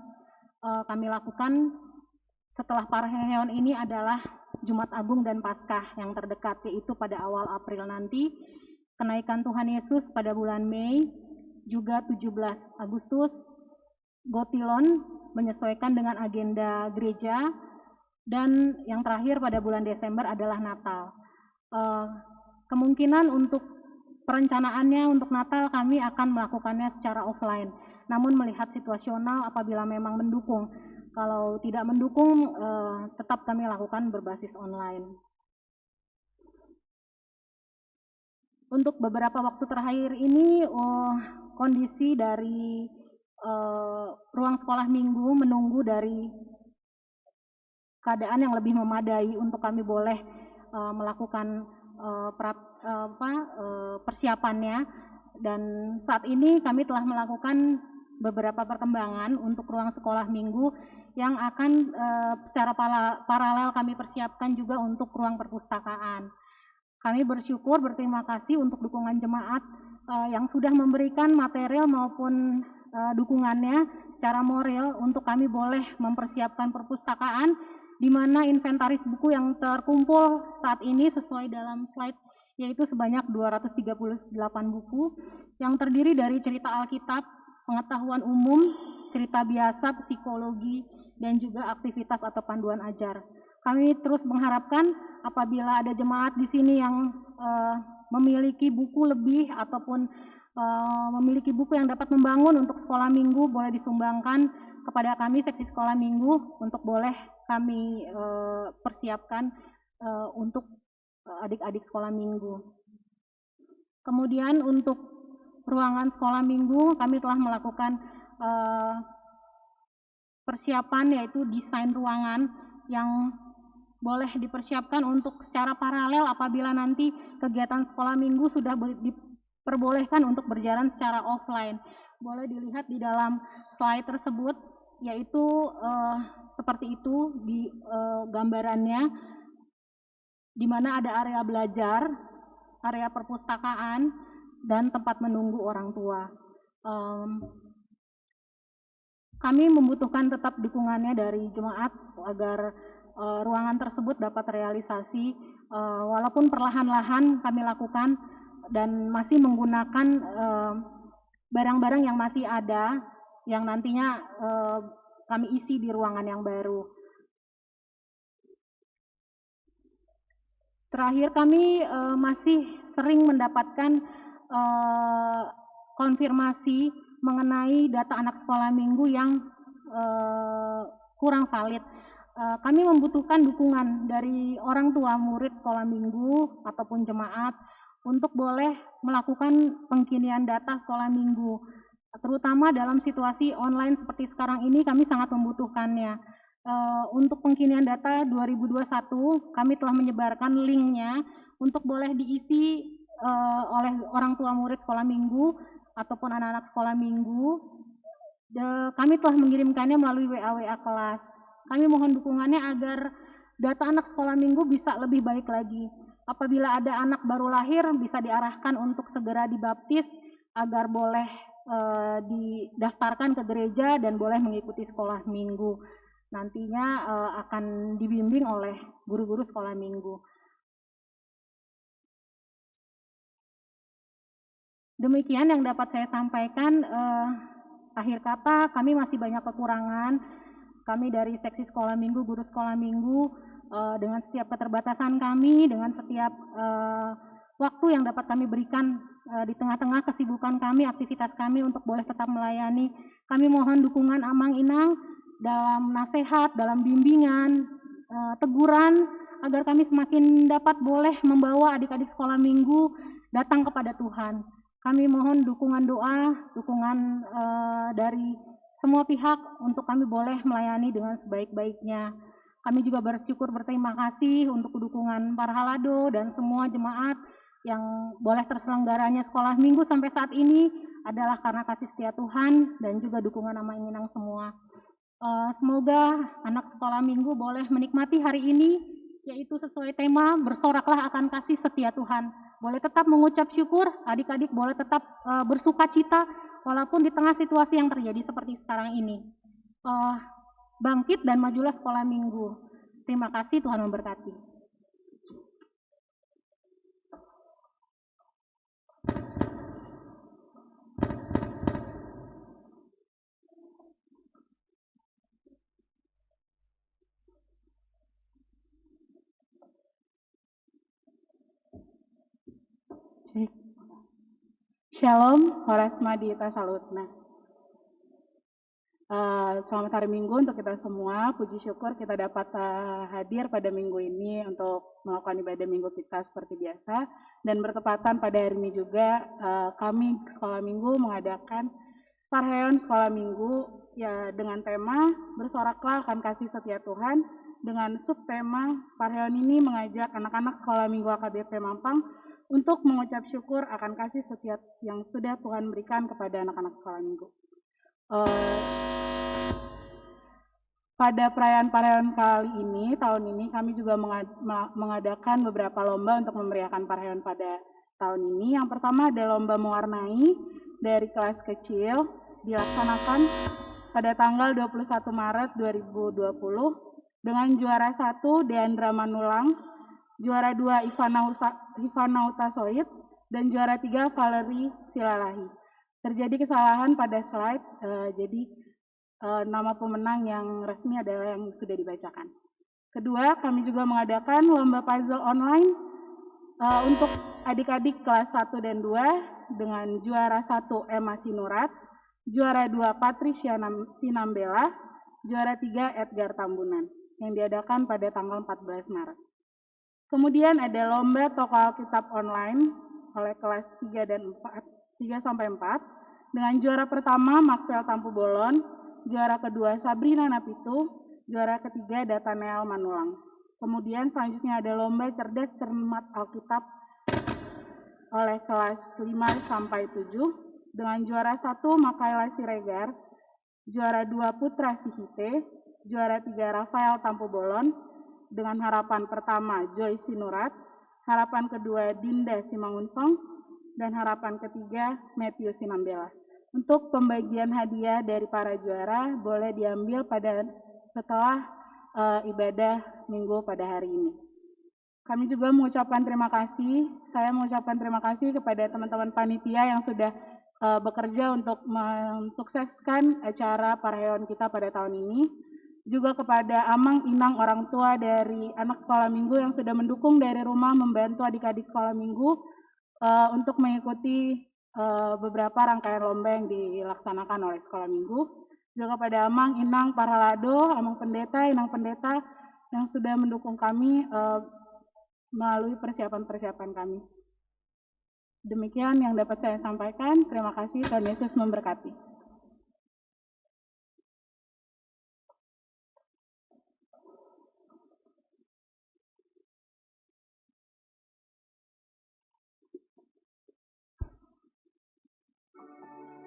eh, kami lakukan setelah parheheon ini adalah Jumat Agung dan Paskah yang terdekat, yaitu pada awal April nanti, kenaikan Tuhan Yesus pada bulan Mei, juga tujuh belas Agustus, Gotilon, menyesuaikan dengan agenda gereja, dan yang terakhir pada bulan Desember adalah Natal. Eh, kemungkinan untuk perencanaannya untuk Natal kami akan melakukannya secara offline. Namun melihat situasional apabila memang mendukung. Kalau tidak mendukung, eh, tetap kami lakukan berbasis online. Untuk beberapa waktu terakhir ini, oh, kondisi dari, eh, ruang sekolah minggu menunggu dari keadaan yang lebih memadai untuk kami boleh, eh, melakukan, eh, perap-, eh, apa, eh, persiapannya. Dan saat ini kami telah melakukan beberapa perkembangan untuk ruang sekolah minggu yang akan, eh, secara pala-, paralel kami persiapkan juga untuk ruang perpustakaan. Kami bersyukur, berterima kasih untuk dukungan jemaat, eh, yang sudah memberikan material maupun, eh, dukungannya secara moral untuk kami boleh mempersiapkan perpustakaan, di mana inventaris buku yang terkumpul saat ini sesuai dalam slide, yaitu sebanyak dua ratus tiga puluh delapan buku yang terdiri dari cerita Alkitab, pengetahuan umum, cerita biasa, psikologi, dan juga aktivitas atau panduan ajar. Kami terus mengharapkan apabila ada jemaat di sini yang, eh, memiliki buku lebih ataupun, eh, memiliki buku yang dapat membangun untuk sekolah minggu, boleh disumbangkan kepada kami seksi sekolah minggu untuk boleh kami, eh, persiapkan, eh, untuk, eh, adik-adik sekolah minggu. Kemudian untuk ruangan sekolah minggu, kami telah melakukan, eh, persiapan, yaitu desain ruangan yang boleh dipersiapkan untuk secara paralel apabila nanti kegiatan sekolah minggu sudah ber-, diperbolehkan untuk berjalan secara offline. Boleh dilihat di dalam slide tersebut, yaitu, eh, seperti itu di, eh, gambarannya, di mana ada area belajar, area perpustakaan, dan tempat menunggu orang tua. Em, kami membutuhkan tetap dukungannya dari jemaat agar, eh, ruangan tersebut dapat realisasi, eh, walaupun perlahan-lahan kami lakukan dan masih menggunakan, eh, barang-barang yang masih ada, yang nantinya, eh, kami isi di ruangan yang baru. Terakhir, kami, eh, masih sering mendapatkan, eh, konfirmasi mengenai data anak sekolah minggu yang, eh, kurang valid. Eh, kami membutuhkan dukungan dari orang tua murid sekolah minggu ataupun jemaat untuk boleh melakukan pengkinian data sekolah minggu. Terutama dalam situasi online seperti sekarang ini, kami sangat membutuhkannya. Eh, untuk pengkinian data dua ribu dua puluh satu, kami telah menyebarkan linknya untuk boleh diisi, eh, oleh orang tua murid sekolah minggu ataupun anak-anak sekolah minggu. De-, kami telah mengirimkannya melalui W A W A kelas. Kami mohon dukungannya agar data anak sekolah minggu bisa lebih baik lagi. Apabila ada anak baru lahir, bisa diarahkan untuk segera dibaptis agar boleh, eh, didaftarkan ke gereja dan boleh mengikuti sekolah minggu. Nantinya, eh, akan dibimbing oleh guru-guru sekolah minggu. Demikian yang dapat saya sampaikan. Eh, akhir kata, kami masih banyak kekurangan. Kami dari seksi sekolah minggu, guru sekolah minggu, eh, dengan setiap keterbatasan kami, dengan setiap, eh, waktu yang dapat kami berikan, eh, di tengah-tengah kesibukan kami, aktivitas kami untuk boleh tetap melayani. Kami mohon dukungan Amang Inang dalam nasihat, dalam bimbingan, eh, teguran, agar kami semakin dapat boleh membawa adik-adik sekolah minggu datang kepada Tuhan. Kami mohon dukungan doa, dukungan, eh, dari semua pihak untuk kami boleh melayani dengan sebaik-baiknya. Kami juga bersyukur, berterima kasih untuk dukungan para halado dan semua jemaat yang boleh terselenggaranya sekolah minggu sampai saat ini adalah karena kasih setia Tuhan dan juga dukungan Amang Inang semua. Eh, semoga anak sekolah minggu boleh menikmati hari ini, yaitu sesuai tema, "Bersoraklah akan kasih setia Tuhan." Boleh tetap mengucap syukur, adik-adik boleh tetap, eh, bersukacita, walaupun di tengah situasi yang terjadi seperti sekarang ini. Eh, bangkit dan majulah sekolah minggu. Terima kasih, Tuhan memberkati. Cek. Shalom, horas ma di hita saluhutna. Eh, selamat hari Minggu untuk kita semua. Puji syukur kita dapat, eh, hadir pada minggu ini untuk melakukan ibadah minggu kita seperti biasa. Dan bertepatan pada hari ini juga, eh, kami sekolah minggu mengadakan parheon sekolah minggu, ya, dengan tema "Bersoraklah akan kasih setia Tuhan", dengan subtema parheon ini mengajak anak-anak sekolah minggu H K B P Mampang untuk mengucap syukur akan kasih setia yang sudah Tuhan berikan kepada anak-anak sekolah minggu. Eh, pada perayaan parheon kali ini, tahun ini, kami juga mengad-, mela-, mengadakan beberapa lomba untuk memeriahkan parheon pada tahun ini. Yang pertama ada lomba mewarnai dari kelas kecil, dilaksanakan pada tanggal dua puluh satu Maret dua ribu dua puluh, dengan juara satu Deandra Manulang, juara dua Ivana Usa-, Ivana Utasoit, dan juara tiga Valery Silalahi. Terjadi kesalahan pada slide, eh, jadi, eh, nama pemenang yang resmi adalah yang sudah dibacakan. Kedua, kami juga mengadakan lomba puzzle online, eh, untuk adik-adik kelas satu dan dua dengan juara satu Emma Sinurat, juara dua Patricia Nam-, Sinambela, juara tiga Edgar Tambunan, yang diadakan pada tanggal empat belas Maret. Kemudian ada lomba toko Alkitab online oleh kelas tiga dan empat, tiga sampai empat, dengan juara pertama Maxwell Tampubolon, juara kedua Sabrina Napitu, juara ketiga Datanel Manulang. Kemudian selanjutnya ada lomba cerdas cermat Alkitab oleh kelas lima sampai tujuh, dengan juara satu Makaila Siregar, juara dua Putra Sihite, juara tiga Rafael Tampubolon, dengan harapan pertama Joy Sinurat, harapan kedua Dinda Simangunsong, dan harapan ketiga Matthew Sinambela. Untuk pembagian hadiah dari para juara boleh diambil pada setelah, eh, ibadah minggu pada hari ini. Kami juga mengucapkan terima kasih, saya mengucapkan terima kasih kepada teman-teman panitia yang sudah, eh, bekerja untuk mensukseskan acara parheon kita pada tahun ini. Juga kepada amang inang orang tua dari anak sekolah minggu yang sudah mendukung dari rumah membantu adik-adik sekolah minggu, eh, untuk mengikuti eh, beberapa rangkaian lomba yang dilaksanakan oleh Sekolah Minggu. Juga kepada Amang, Inang, para lado, Amang Pendeta, Inang Pendeta yang sudah mendukung kami, eh, melalui persiapan-persiapan kami. Demikian yang dapat saya sampaikan. Terima kasih. Tuhan Yesus memberkati.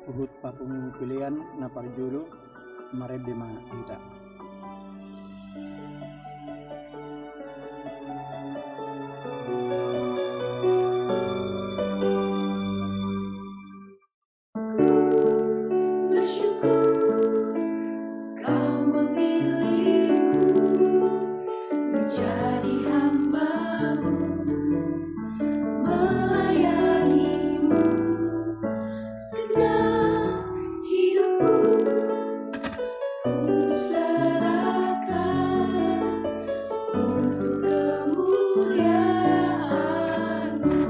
Huhut parpangkulian na parjolo, marende ma hita. Bersyukur Kau memilihku menjadi hamba-Mu, melayani-Mu segenap hidupku. Kuserahkan untuk kemuliaan-Mu.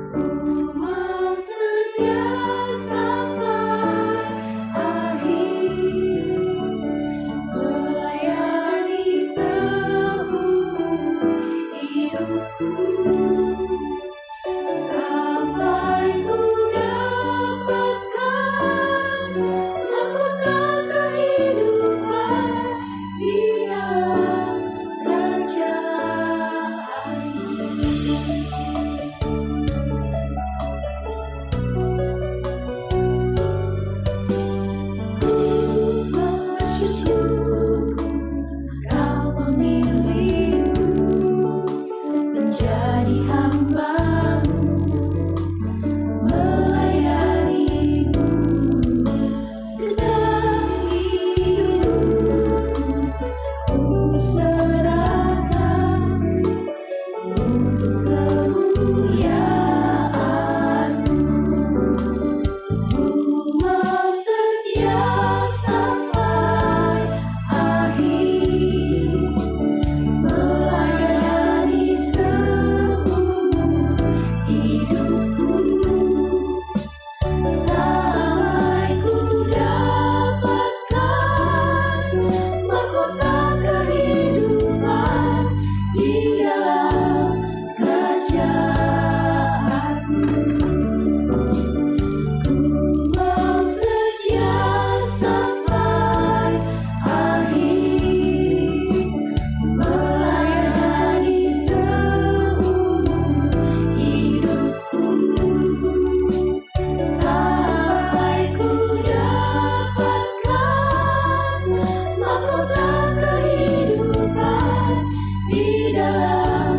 Ku mau setia sampai akhir, melayani seumur hidupku. Sampai ku dapatkan mahkota kehidupan di dalam kerajaan. Ku bersyukur Kau memilihku menjadi hamba-Mu, melayani-Mu. Segenap hidupku ku serahkan untuk kemuliaan-Mu. Ku mau setia sampai akhir, melayani seumur hidupku. Sampai ku dapatkan mahkota kehidupan di dalam kerajaan-Mu. Ku mau setia sampai akhir, melayani seumur hidupku. Sampai ku dapatkan mahkota kehidupan di dalam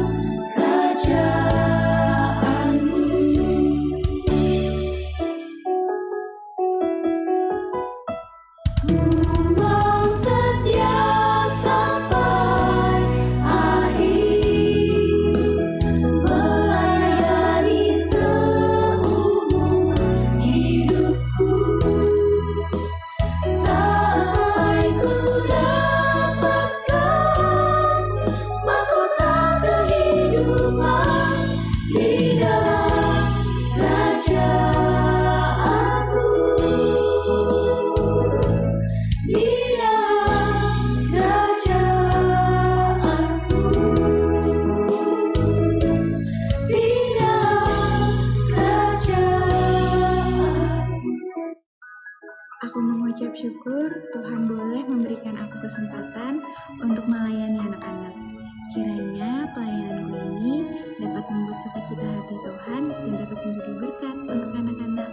kerajaan-Mu. Ku mau setia sampai akhir, melayani seumur hidupku. Sampai ku dapatkan mahkota kehidupan di dalam kerajaan-Mu. Di dalam kerajaan-Mu. Di dalam kerajaan-Mu. Aku mengucap syukur Tuhan boleh memberikan aku kesempatan untuk melayani anak-anak. Kiranya pelayananku ini dapat membuat sukacita hati Tuhan dan dapat menjadi berkat untuk anak-anak.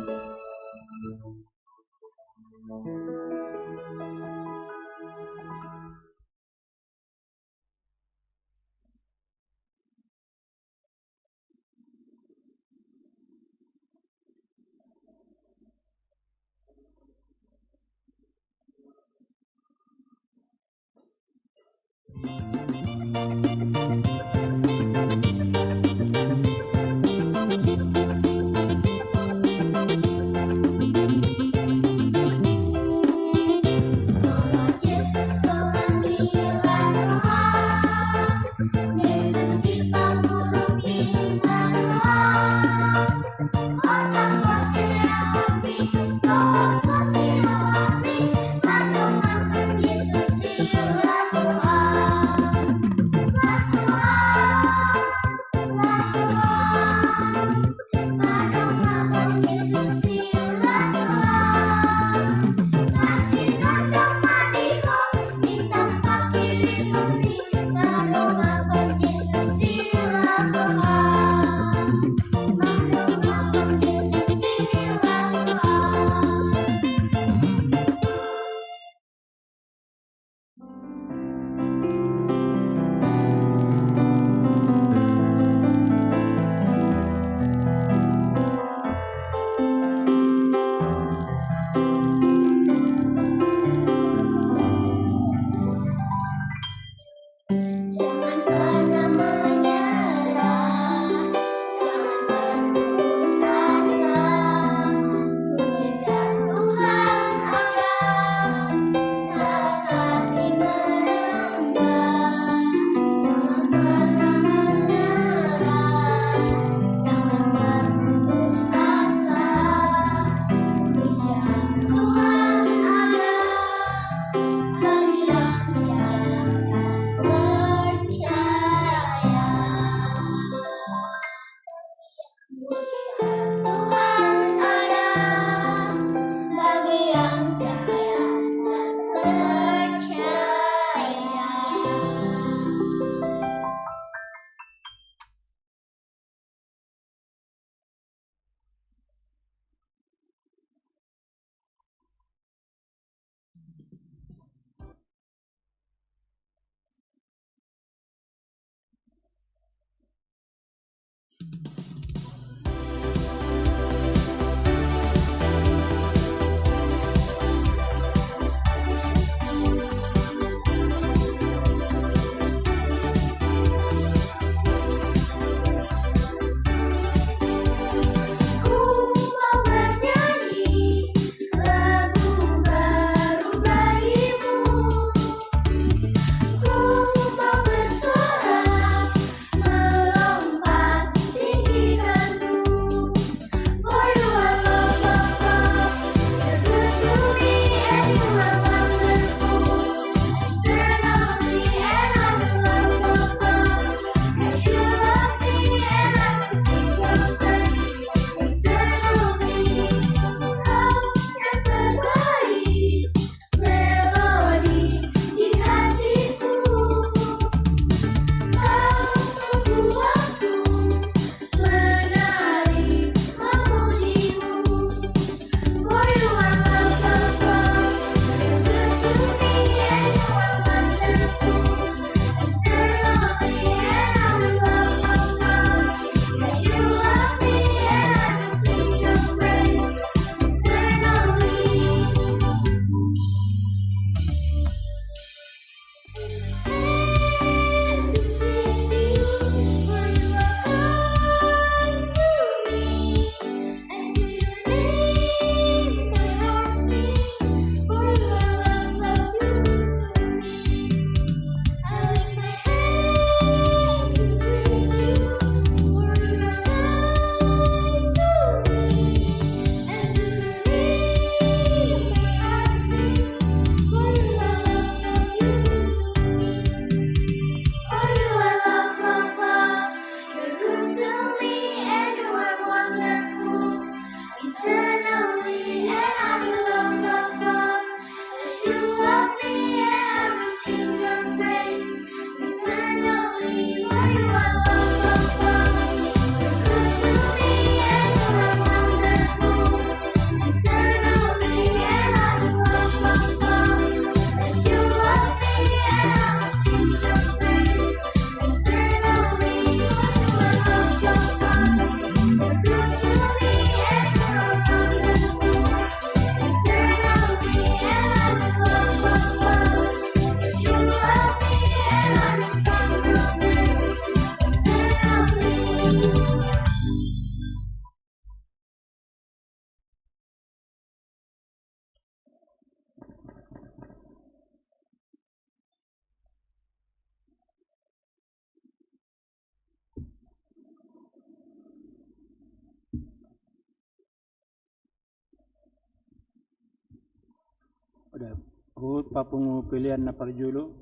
Huhut papungu pelean na parjolo,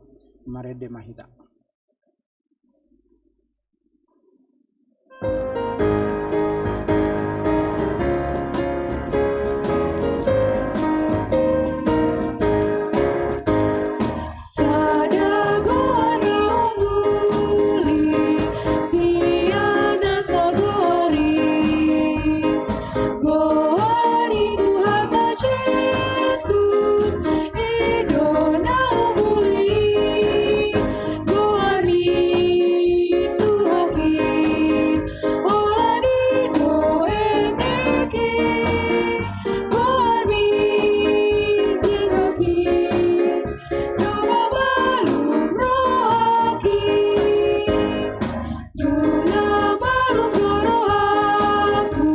marende ma hita. Sada goar na umuli, sian na sagoar i. Goar ni Tuhanta Jesus, i do na umuli. Goar ni Tuhanki, holan i do endeki. Goar ni Jesus i, do mamalum rohangki. Nunga malum do rohangku,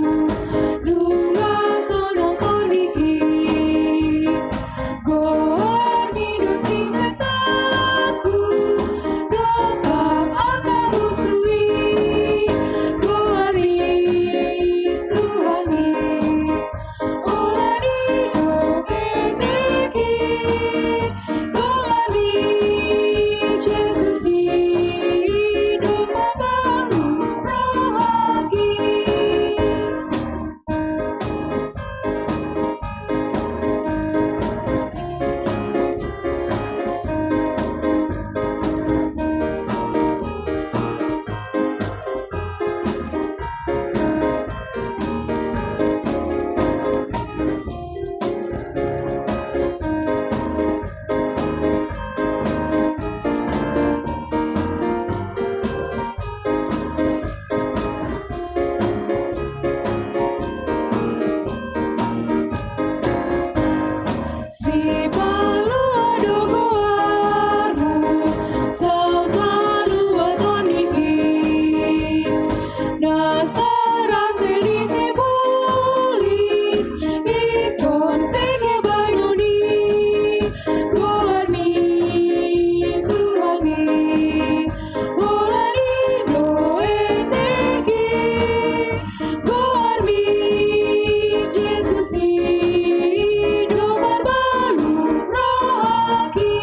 nunga sonang tondingki. Goarmi do sinjataku, dompak angka musu i. Goar ni Tuhanmi, holan i do endeki. Goarmi Jesus i, do mamalum rohangki. Sipalua do goarmu, saut malua tondingki. Na sarate ni sibolis, ingkon sege bahenon i. Goarmi, Tuhanmi, holan i do endeki. Goarmi Jesus i, do mamalum rohangki.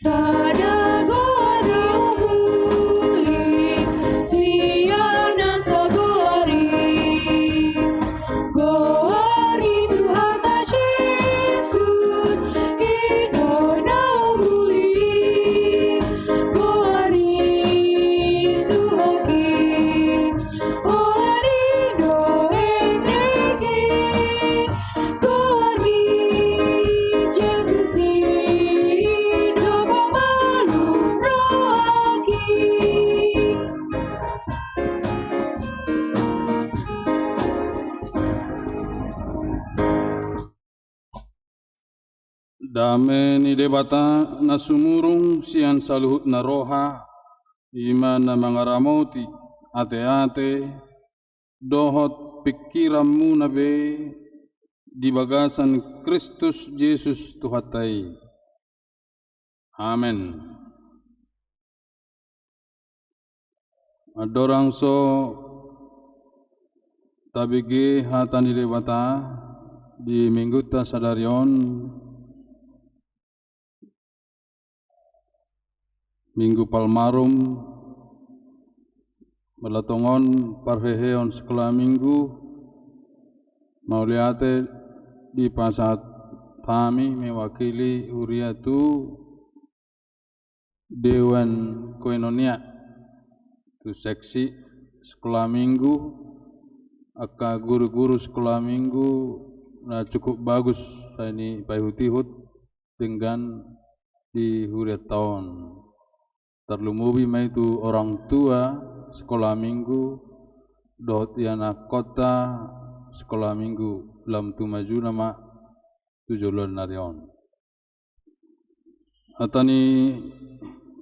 Sada goar na umuli, sian na sagoar i. Goar ni Tuhanta Jesus, i do na umuli. Goar ni Tuhanki, holan i do endeki. Goarmi Jesus i, do mamalum rohangki. Dame ni Debata na sumurung sian saluhutna roha, i ma na mangaramoti ateate dohot pingkiranmuna be di bagasan Kristus Jesus Tuhanta i. Amen. Andorang so tabege hata ni Debata di Minggunta sadari on, Minggu Palmarum, molo tongon parheheon Sekolah Minggu, mauliate dipasahat hami mewakili huria tu Dewan Koinonia, tu seksi Sekolah Minggu, angka guru-guru Sekolah Minggu na cukup bagus sai nipaihut-ihut denggan di hurianta on. Tarlumobi ma i tu orang tua Sekolah Minggu, dohot ianakkonta sikola minggu lam tu majuna ma tu joloan ni ari on. Hata ni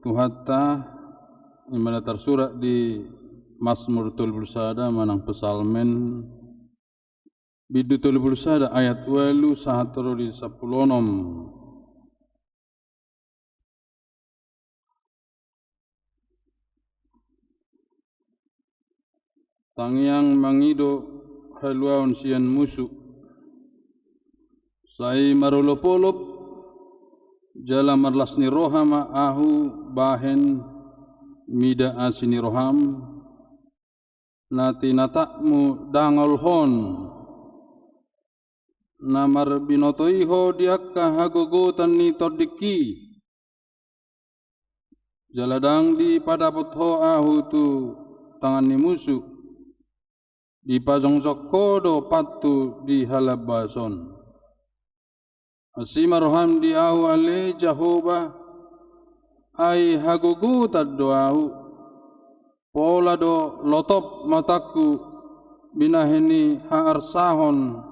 Tuhanta, i ma na tarsurat di Masmur tolu pulu sada manang Psalmen, bindu tolu pulu sada ayat ualu sahat ro di sampulu onom. Tangiang mangido haluaon sian musu. Sai marolopolop jala marlas ni roha ma ahu bahen mida asi ni roham, na tinatapmu dangolhon, na marbinoto i ho di angka hagogotan ni tondingki. Jala ndang dipadapot ho ahu tu tangan ni musu, dipajongjong ho do pathu di halambason. Asi ma roham di ahu ale Jahowa, ai hagogotan do ahu. Pola do lotop matangku binahen ni haarsahon,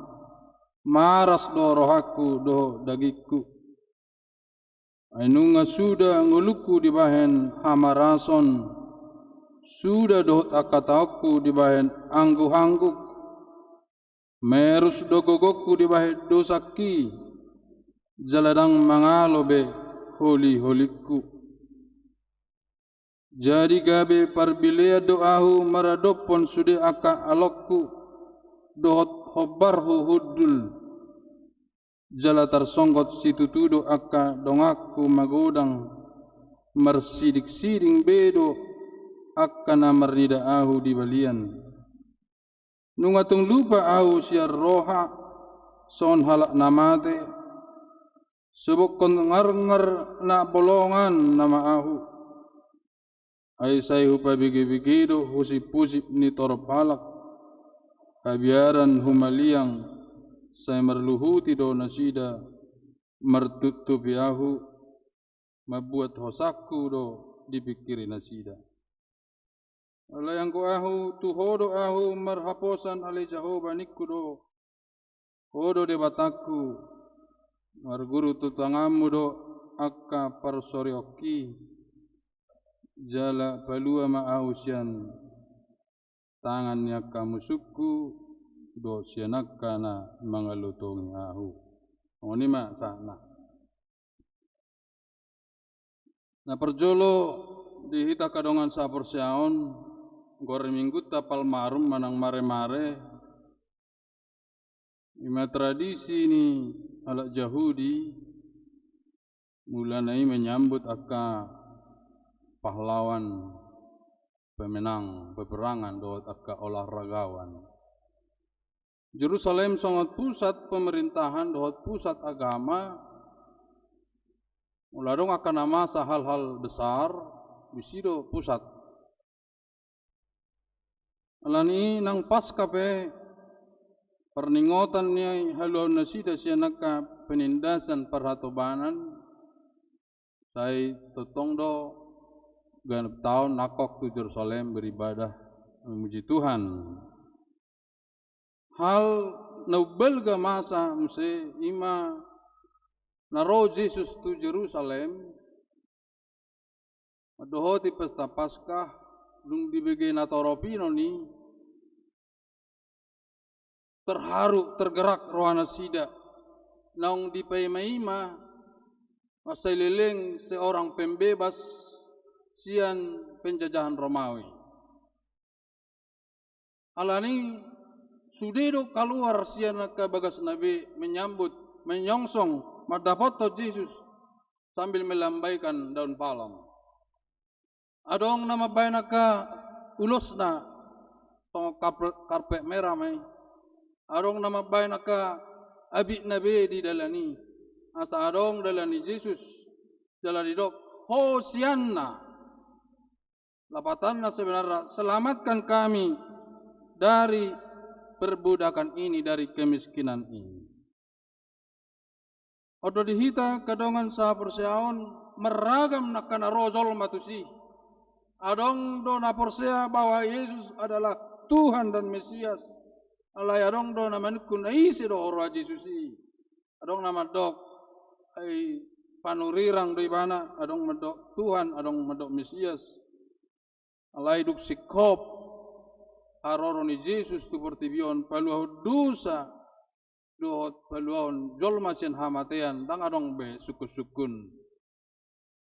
maras do rohangku dohot dagingku. Ai nunga suda ngolungku dibahen hamarason, suda dohot angka taonku dibahen angguk-angguk. Merus do gogongku dibahen dosangki, jala ndang mangalo be holi-holingku. Jadi gabe parbilean do ahu maradophon sude angka alongku, dohot hombarhu hundul. Jala tarsonggot situtu do angka donganku magodang, marsiding-siding be do angka na marnida ahu di balian. Nunga tung lupa ahu sian roha, songon halak na mate, sobokhon ngarngar na bolongan nama ahu. Ai sai hupabege-bege do husip-husip ni torop halak, habiaran humaliang, sai marluhuti do nasida martuptupi ahu, mambuat hosangku do dipingkiri nasida. Alai anggo ahu, tu ho do ahu marhaposan ale Jahowa ningku do, ho do Debatangku, marguru tu tanganmu do angka parsorionki, jala palua ma ahu sian tangan ni angka musungku, dohot sian angka na mangalotongi ahu. Songon i ma sahatna. Na parjolo di hita angka dongan sahaporseaon, goar ni minggunta Palmarum manang Maremare, i ma tradisi ni halak Jahudi, mulana i menyambut angka pahlawan pemenang peperangan dohot angka olahragawan. Jerusalem songon pusat pemerintahan dohot pusat agama, molo adong angka na masa hal-hal besar, disi do pusat. Alani i nang Paska pe parningotan ni haluaon nasida sian angka penindasan parhatobanan, sai tongtong do ganep taon nangkok tu Jerusalem beribadah memuji Tuhan. Hal na umbalga masa muse i ma na ro Jesus tu Jerusalem, mandohoti pesta Paskah, dung dibege na torop i non i, terharu, tergerak roha nasida, naung dipaima-ima, mansai leleng seorang pembebas sian penjajahan Romawi. Alani i sude do kaluar sian angka bagasna be menyambut, menyongsong, mandapothon Jesus sambil melambaikan daun palem. Adong na mambahen angka ulosna songon karpe-, karpet merah ma i. Adong na mambahen angka abitna be di dalan i, asa adong dalan ni Jesus, jala didok Hosianna. Lapatanna sebenarna, selamatkan kami dari perbudakan ini, dari kemiskinan ini. On do di hita angka dongan sahaporseaon, marragam angka na ro jolma tusi. Adong do na porsea bahwa Yesus adalah Tuhan dan Mesias. Alai adong do na manungkun na ise do roha Jesus i. Adong na mandok, ai panurirang do ibana, adong mandok Tuhan, adong mandok Mesias. Alai dung singkop haroro ni Jesus tu portibi on, paluahon dosa dohot paluahon jolma sian hamatean, ndang adong be sungkun-sungkun.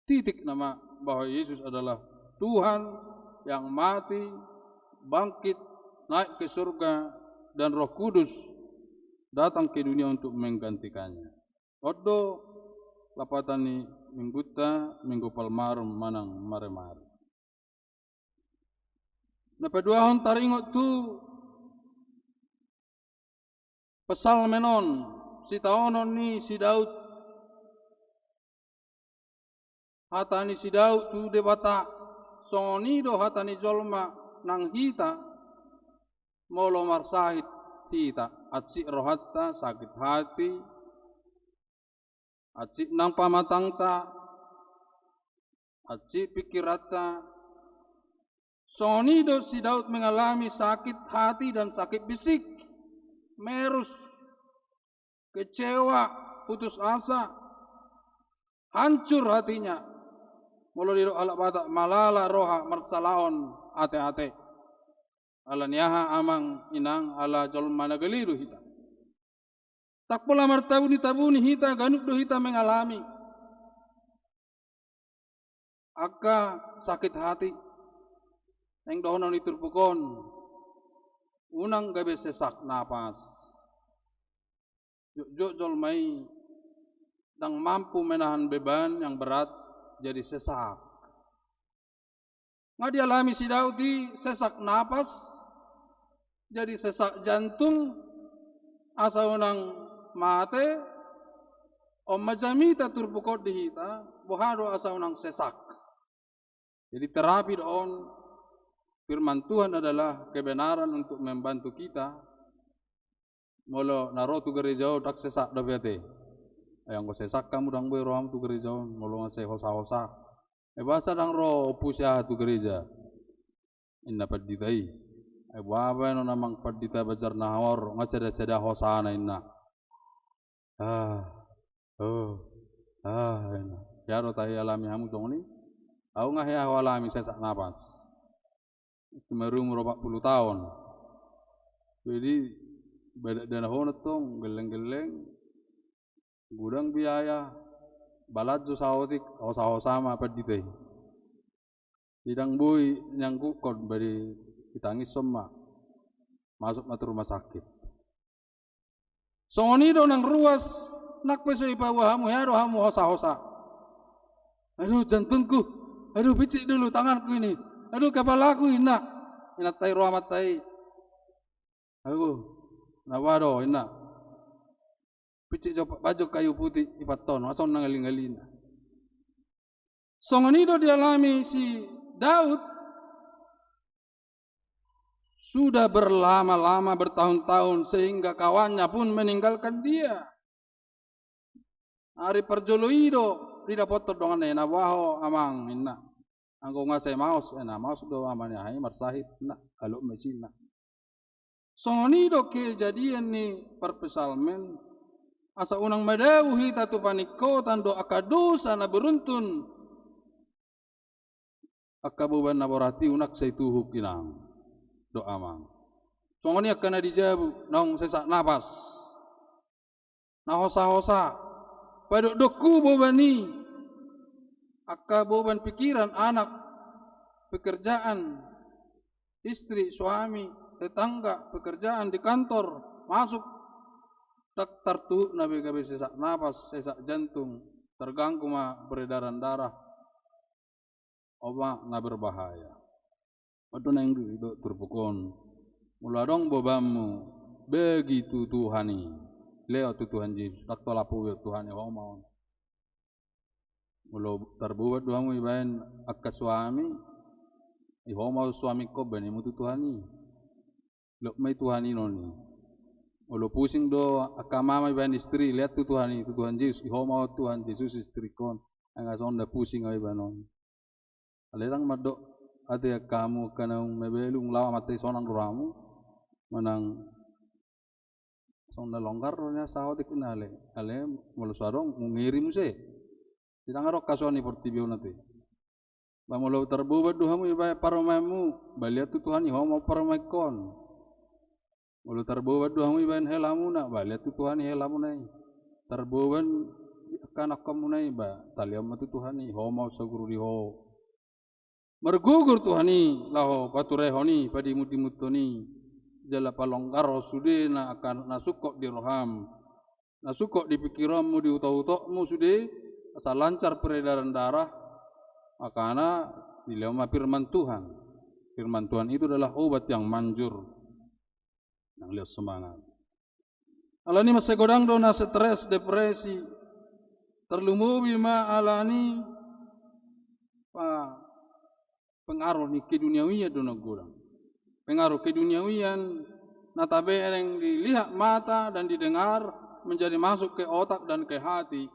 Titik nama bahwa Yesus adalah Tuhan yang mati, bangkit, naik ke surga, dan Roh Kudus datang ke dunia untuk menggantikannya. On do lapatan ni minggunta, Minggu Palmarum manang Maremare. Na paduahon taringot tu Psalmen on, sitaonon ni si Daud. Hata ni si Daud tu Debata, songon i do hata ni jolma nang hita, molo marsahit hita, hansit rohanta, sakit hati, hansit nang pamatangta, hansit pingkiranta. Songon i do si Daud mengalami sakit hati dan sakit fisik, merus, kecewa, putus asa, hancur hatinya. Molo didok halak Batak, malala roha, marsalahon ate-ate. Ala ni aha, amang inang? Ala jolma na gale do hita. Ndang pola martabuni-tabuni hita, ganup do hita mengalami angka sakit hati. Naeng dohonon ni turpuk on, unang gabe sesak napas. Jotjot jolma i ndang mampu menahan beban yang berat, jadi sesak. Nga dialami si Daud i sesak napas, jadi sesak jantung, asa unang mate. On ma jamita turpuk on di hita, boha do asa unang sesak. Jadi terapi do on, firman Tuhan adalah kebenaran untuk membantu kita. Molo na ro tu gereja on ndang sesak dope ate. Ai anggo sesak hamu ndang boi roham tu gereja on, molo nga sai hosa-hosa. Ai boasa ndang ro ompu si aha tu gereja, inna pandita i. Ai boha baenon amang pandita Banjarnahor, nga sada-sada hosana inna. Ah, oh, ah, inna. Hea do tahe alami hamu songon i? Au nga hea hualami sesak napas. Marumur opat pulu taon. Jadi badakdana ho antong, gelleng-gelleng, godang biaya, balanjo saotik, hosa-hosa ma pandita i. Ndang boi nyangguthon, bari ditangishon ma. Masuk ma tu rumah sakit. Songon i do nang ruas, nang pe so dipaboa hamu, hea do hamu hosa-hosa. Aduh jantungku, aduh pinsik dulu tanganku ini, aduh kepalaku, inna. Inanta i ro amanta i. Aduh, na boha do, inna. Pinsik jo, baen jo kayu putih, ipathon, asa unang ngali-ngali, inna. Songon i do dialami si Daud. Sudah berlama-lama, bertahun-tahun, sehingga kawannya pun meninggalkan dia. Ari parjolo i do didapothon donganna i, na boha ho amang, inna. Anggo nga sai maos, eh, na maos do ama ni aha i, marsahit, inna, alop ma i, inna. Songon i do kejadian ni parpsalmen, asa unang madao hita tu paningkotan dohot angka dosa na beruntun. Angka boban na borat i unang sai tuhuk inang dohot amang. Songon i angka na di jabu, naung sesak napas, na hosa-hosa, padokdokhu boban i, angka boban pikiran, anak, pekerjaan, istri, suami, tetangga, pekerjaan di kantor, masuk, ndang tartuhukna be gabe sesak napas, sesak jantung, terganggu ma peredaran darah. On ma na berbahaya. On do naeng didok turpuk on, molo adong bobanmu, bagi tu Tuhan i. Lehon tu Tuhan Jesus, ndang tolap be Tuhan i, ho ma on. Molo tarboban do hamu ibaen angka suami, i ho ma on suamingkon, baen hamu tu Tuhan i. Lehon ma i Tuhan i non i. Molo pusing do angka mama ibaen istri, lehon tu Tuhan i, tu Tuhan Jesus, i ho ma on Tuhan Jesus istringkon. Ai nga songon na pusing au ibaen on. Alai ndang mandok Ate angka hamu angka naung mabalu, laho ma ate sonang rohamu, manang songon na longgar do nian saotik i, ale, ale molo so adong mungeri muse. Ndang adong hasoan i portibi on ate. Ba molo tarboban do hamu ibaen parumaenmu, ba liat tu Tuhan i ho ma parumaenkon. Molo tarboban do hamu ibaen helamuna, ba liat tu Tuhan i helamuna i. Tarboban angka anakkonmuna i, ba talihon ma tu Tuhan i, ho ma saguru di ho. Margugur Tuhan i laho paturehon i, padimundimunhon i, jala palonggarhon sude na angka na sungkot di roham, na sungkot di pingkiranmu, di utokutokmu sude, asa lancar peredaran darah. Makana dilehon ma firman Tuhan. Firman Tuhan itu adalah obat yang manjur. Nang liat semangat. Alani mansai godang do na stres, depresi. Tarlumobi ma alani pa pengaruh ni keduniawian do na godang. Pengaruh keduniawian na tabereng dilihat mata dan didengar menjadi masuk ke otak dan ke hati.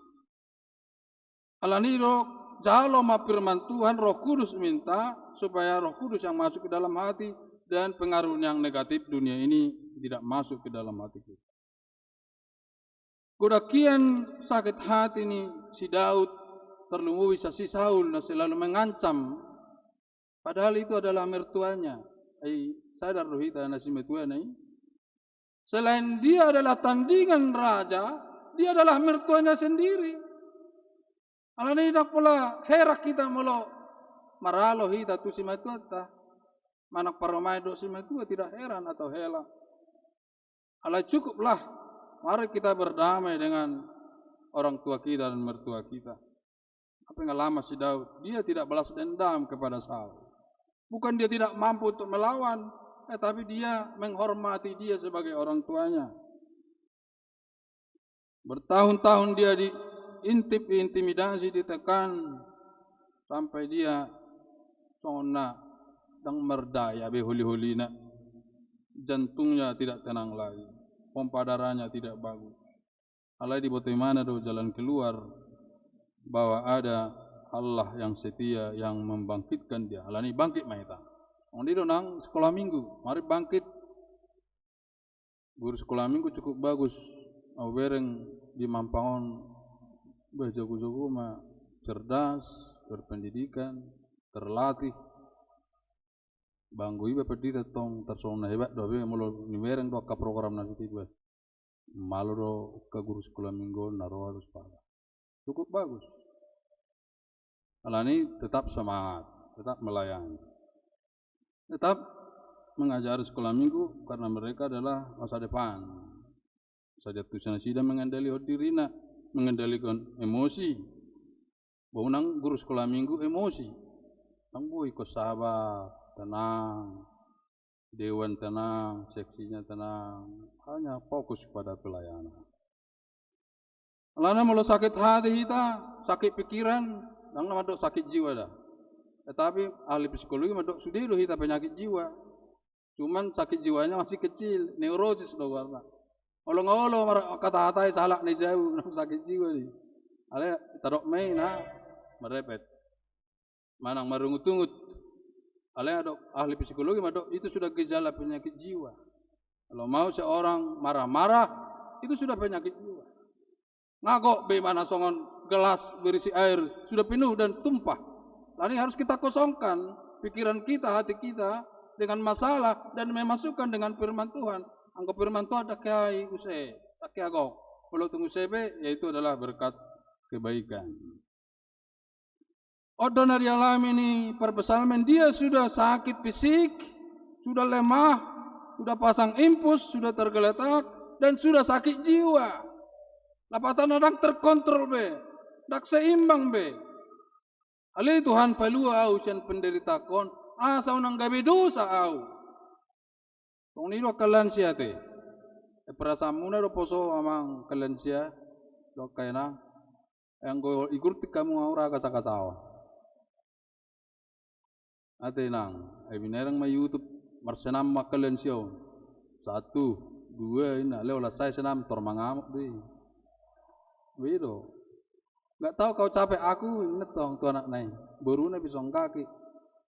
Alani do jalo ma firman Tuhan, Roh Kudus minta supaya Roh Kudus yang masuk ke dalam hati dan pengaruh yang negatif dunia ini tidak masuk ke dalam hati kita. Godang hian sakit hati ni si Daud, tarlumobi si Saul na selalu mengancam. Padahal itu adalah mertuanya. Ai sadar do hita na simatuana i? Selain dia adalah tandingan raja, dia adalah mertuanya sendiri. Alani i ndang pola heran hita molo maralo hita tu simatuanta. Manang parumaen dohot simatua tidak heran atau hela. Alai cukuplah, mari kita berdamai dengan orang tua kita dan mertua kita. Apa yang alami si Daud? Dia tidak balas dendam kepada Saul. Bukan dia tidak mampu untuk melawan, tetapi dia menghormati dia sebagai orang tuanya. Bertahun-tahun dia diintip, diintimidasi, ditekan, sampai dia songon na ndang mardaya be holi-holina. Jantungnya tidak tenang lagi, pompa darahnya tidak bagus. Alai diboto ibana do jalan keluar, bahwa ada Allah yang setia yang membangkitkan dia. Alani i bangkit ma hita. Songon i do nang sekolah minggu, mari bangkit. Guru sekolah minggu cukup bagus. Au bereng di Mampang on, bah, jago-jago ma, cerdas, berpendidikan, terlatih. Ba anggo iba pandita tong tarsongon na hebat do be molo nibereng do angka program na sitiba. Malo do angka guru sekolah minggu on na ro harus pala. Cukup bagus. Alani tetap semangat, tetap melayani. Tetap mengajari sekolah minggu karena mereka adalah masa depan. Sadia tu nasida mengendalikan dirina, mengendalikan emosi. Ba unang guru sekolah minggu emosi. Ndang boi, ingkon sabar, tenang. Dewan tenang, seksinya tenang. Hanya fokus pada pelayanan. Alana molo sakit hati hita, sakit pikiran, ndang na mandok sakit jiwa da. Tetapi ahli psikologi mandok sude do hita penyakit jiwa. Cuman sakit jiwanya masih kecil, neurosis do goarna. Olo nga olo mar-, hata-hatai sahalak na i jau, na sakit jiwa do i. Alai tadok ma i na merepet. Manang marungut-ungut. Alai adong ahli psikologi mandok itu sudah gejala penyakit jiwa. Kalau mau seorang marah-marah, itu sudah penyakit jiwa. Nga gok be ibana songon gelas berisi air, sudah penuh dan tumpah. Alani harus kita kosongkan pikiran kita, hati kita dengan masalah dan memasukkan dengan firman Tuhan. Anggo firman Tuhan ndang hea i use, ndang hea gok. Molo tung use be, ya itu adalah berkat kebaikan. On do na dialami ni parpsalmen, dia sudah sakit fisik, sudah lemah, sudah pasang infus, sudah tergeletak, dan sudah sakit jiwa. Lapatanna ndang terkontrol be, ndang seimbang be. Ale Tuhan, palua au sian penderitaanhon, asa unang gabe dosa au. Songon i do angka lansia ate. Eh, perasaanmuna do poso amang angka lansia, do angka inang. Eh, anggo igurtik hamu au ra kasa-kasaon. Ate inang, ai binereng ma YouTube, marsenam ma angka lansia on. Satu, dua, inna, ale holan sae senam, tor mangamuk do i. Be do. Nggak tahu kau capek aku, inna tong tu anakna i. Boruna pe songgaki.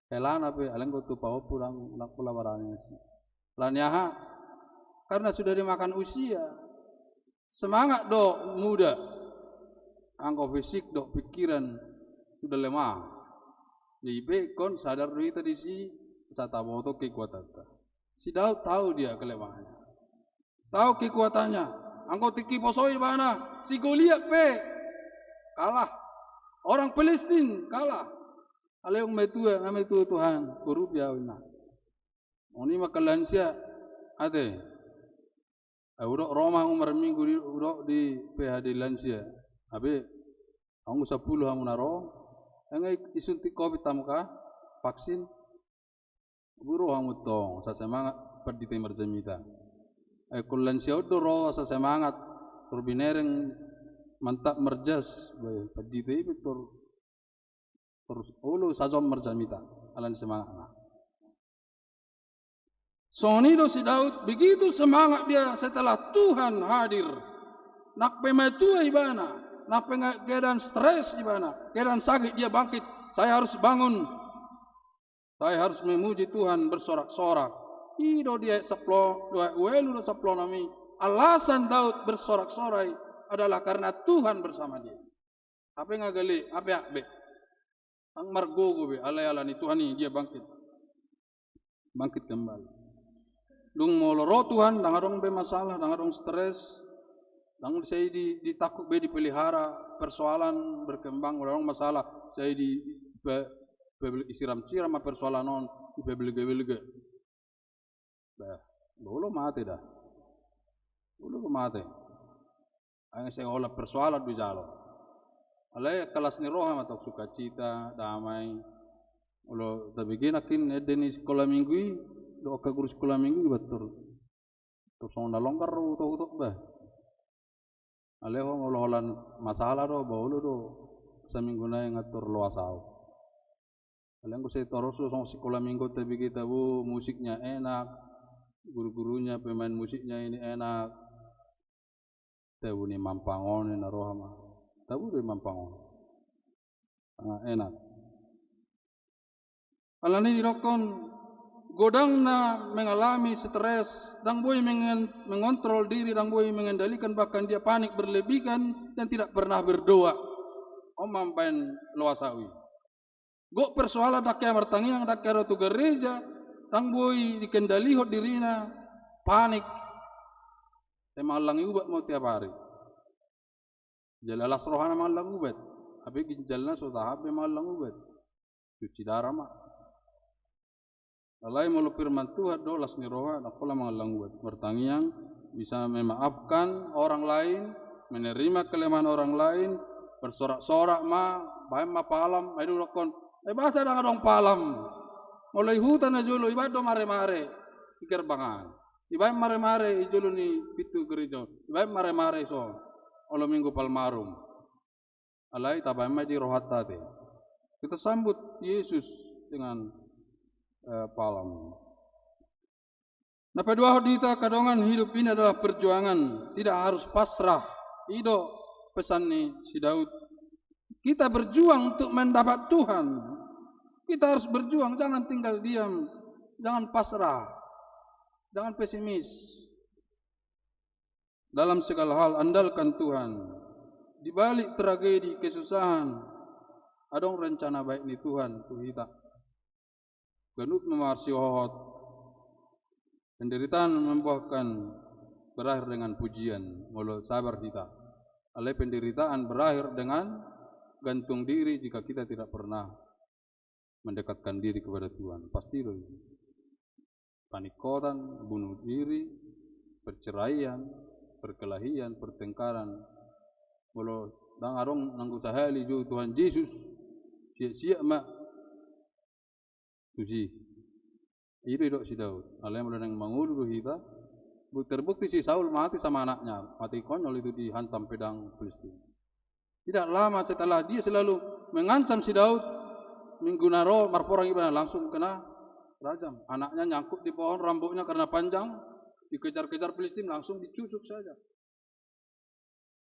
Helana pe, alai anggo tu pahompu ndang, ndang pola barani nasi. Alani aha? Karena sudah dimakan usia. Semangat do muda, anggo fisik dohot pikiran sudah lemah. Jadi ingkon sadar do hita disi, asa taboto kekuatanta. Si Daud tahu dia kelemahannya. Tahu kekuatannya. Anggo tingki poso ibana, si Goliat pe kalah. Orang Filistin kalah. Alai nunga matua, nunga matua Tuhan, urupi ahu, inna. Songon i ma angka lansia, ate. Ai hudok ro ma hamu marminggu di, hudok di P H D lansia. Abe, anggo sampulu hamu na ro, ai nunga disuntik covid hamu ka, vaksin. Boi ro hamu tong, asa semangat pandita i marjamita. Ai anggo lansia on do ro asa semangat, tor binereng mantap marjas, bah, pandita i pe tor, tor olo sajom marjamita, alani semangatna. Songon i do si Daud, begitu semangat dia setelah Tuhan hadir. Nang pe matua ibana, nang pe nga-, keadaan stres ibana, keadaan sakit, dia bangkit. Saya harus bangun. Saya harus memuji Tuhan, bersorak-sorak. I do di ayat sampulu, di ayat ualu dohot sampulu onom i. Alasan Daud bersorak-sorai adalah karena Tuhan bersama dia. Hape nga gale, hape akbe. Ndang margogo be, alai alani Tuhan i dia bangkit. Bangkit kembali. Dung molo ro Tuhan, ndang adong be masalah, ndang adong stres, ndang sai di, ditakut be, dipelihara, persoalan berkembang, molo adong masalah, sai di, pe-, pe-, disiram-siram ma persoalan on, dipebelge-belge. Bah, bah olo mate da. Olo mate. Ai nunga sai holan persoalan do dijalo. Alai angka las ni roha ma tong, sukacita, damai. Olo tabege nangkin ende ni sikola minggu i, dohot angka guru sikola minggu i, bah tor, tor songon na longgar do hutohuto, bah. Alai ho molo holan masalah do, bah olo do, saminggu nai nga tor loas ahu. Alai anggo sai torus do songon sikola minggu tabege, tabo musiknya enak, guru-gurunya, pemain musiknya ini enak. Tabo ni mampang on, na roha ma. Tabo do i mampang on. Ah, enak. Alani i didokkon, godang na mengalami stres, ndang boi mengen-, mengontrol diri, ndang boi mengendalikan, bahkan dia panik berlebihan dan tidak pernah berdoa. On mambaen loas ahu i. Gok persoalan, ndang hea martangiang, ndang hea ro tu gereja, ndang boi dikendalihon dirina, panik. Sai mangallangi ubat ma on tiap ari. Jala las rohana mangallang ubat. Hape ginjalna so tahap be mangallang ubat. Cuci darah ma. Alai molo firman Tuhan do, las ni roha, ndang pola mangallang ubat. Martangiang, bisa memaafkan orang lain, menerima kelemahan orang lain, bersorak-sorak ma, baen ma palam, ai didokkon, ai boasa ndang adong palam? Molo i huta na jolo, ibaen do mare-mare di gerbang an. Ibaen mare-mare i jolo ni pintu gereja on. Ibaen mare-mare i son. Olo Minggu Palmarum. Alai tabaen ma i di rohanta ate. Kita sambut Yesus dengan, eh, palam. Na paduahon di hita, kadongan hidup ini adalah perjuangan, tidak harus pasrah. I do pesan ni si Daud. Kita berjuang untuk mendapat Tuhan. Kita harus berjuang, jangan tinggal diam, jangan pasrah, jangan pesimis. Dalam segala hal, andalkan Tuhan. Di balik tragedi, kesusahan, adong rencana baik ni Tuhan tu hita. Ganup ma marsihohot. Penderitaan membuahkan, berakhir dengan pujian, molo sabar hita. Alai penderitaan berakhir dengan gantung diri jika kita tidak pernah mendekatkan diri kepada Tuhan. Pasti do i. Paningkotan, bunuh diri, perceraian, perkelahian, pertengkaran. Molo ndang adong nanggo sahali jou Tuhan Jesus, siap-siap ma tusi. I do didok si Daud. Alai molo naeng mangolu do hita, bu-, terbukti si Saul mate sama anaknya, mate konyol itu dihantam pedang Filistin. Tidak lama setelah dia selalu mengancam si Daud, minggu na ro marporang ibana langsung kena rajam. Anaknya nyangkut di pohon rambutnya karena panjang, dikejar-kejar Filistin, langsung dicucuk saja.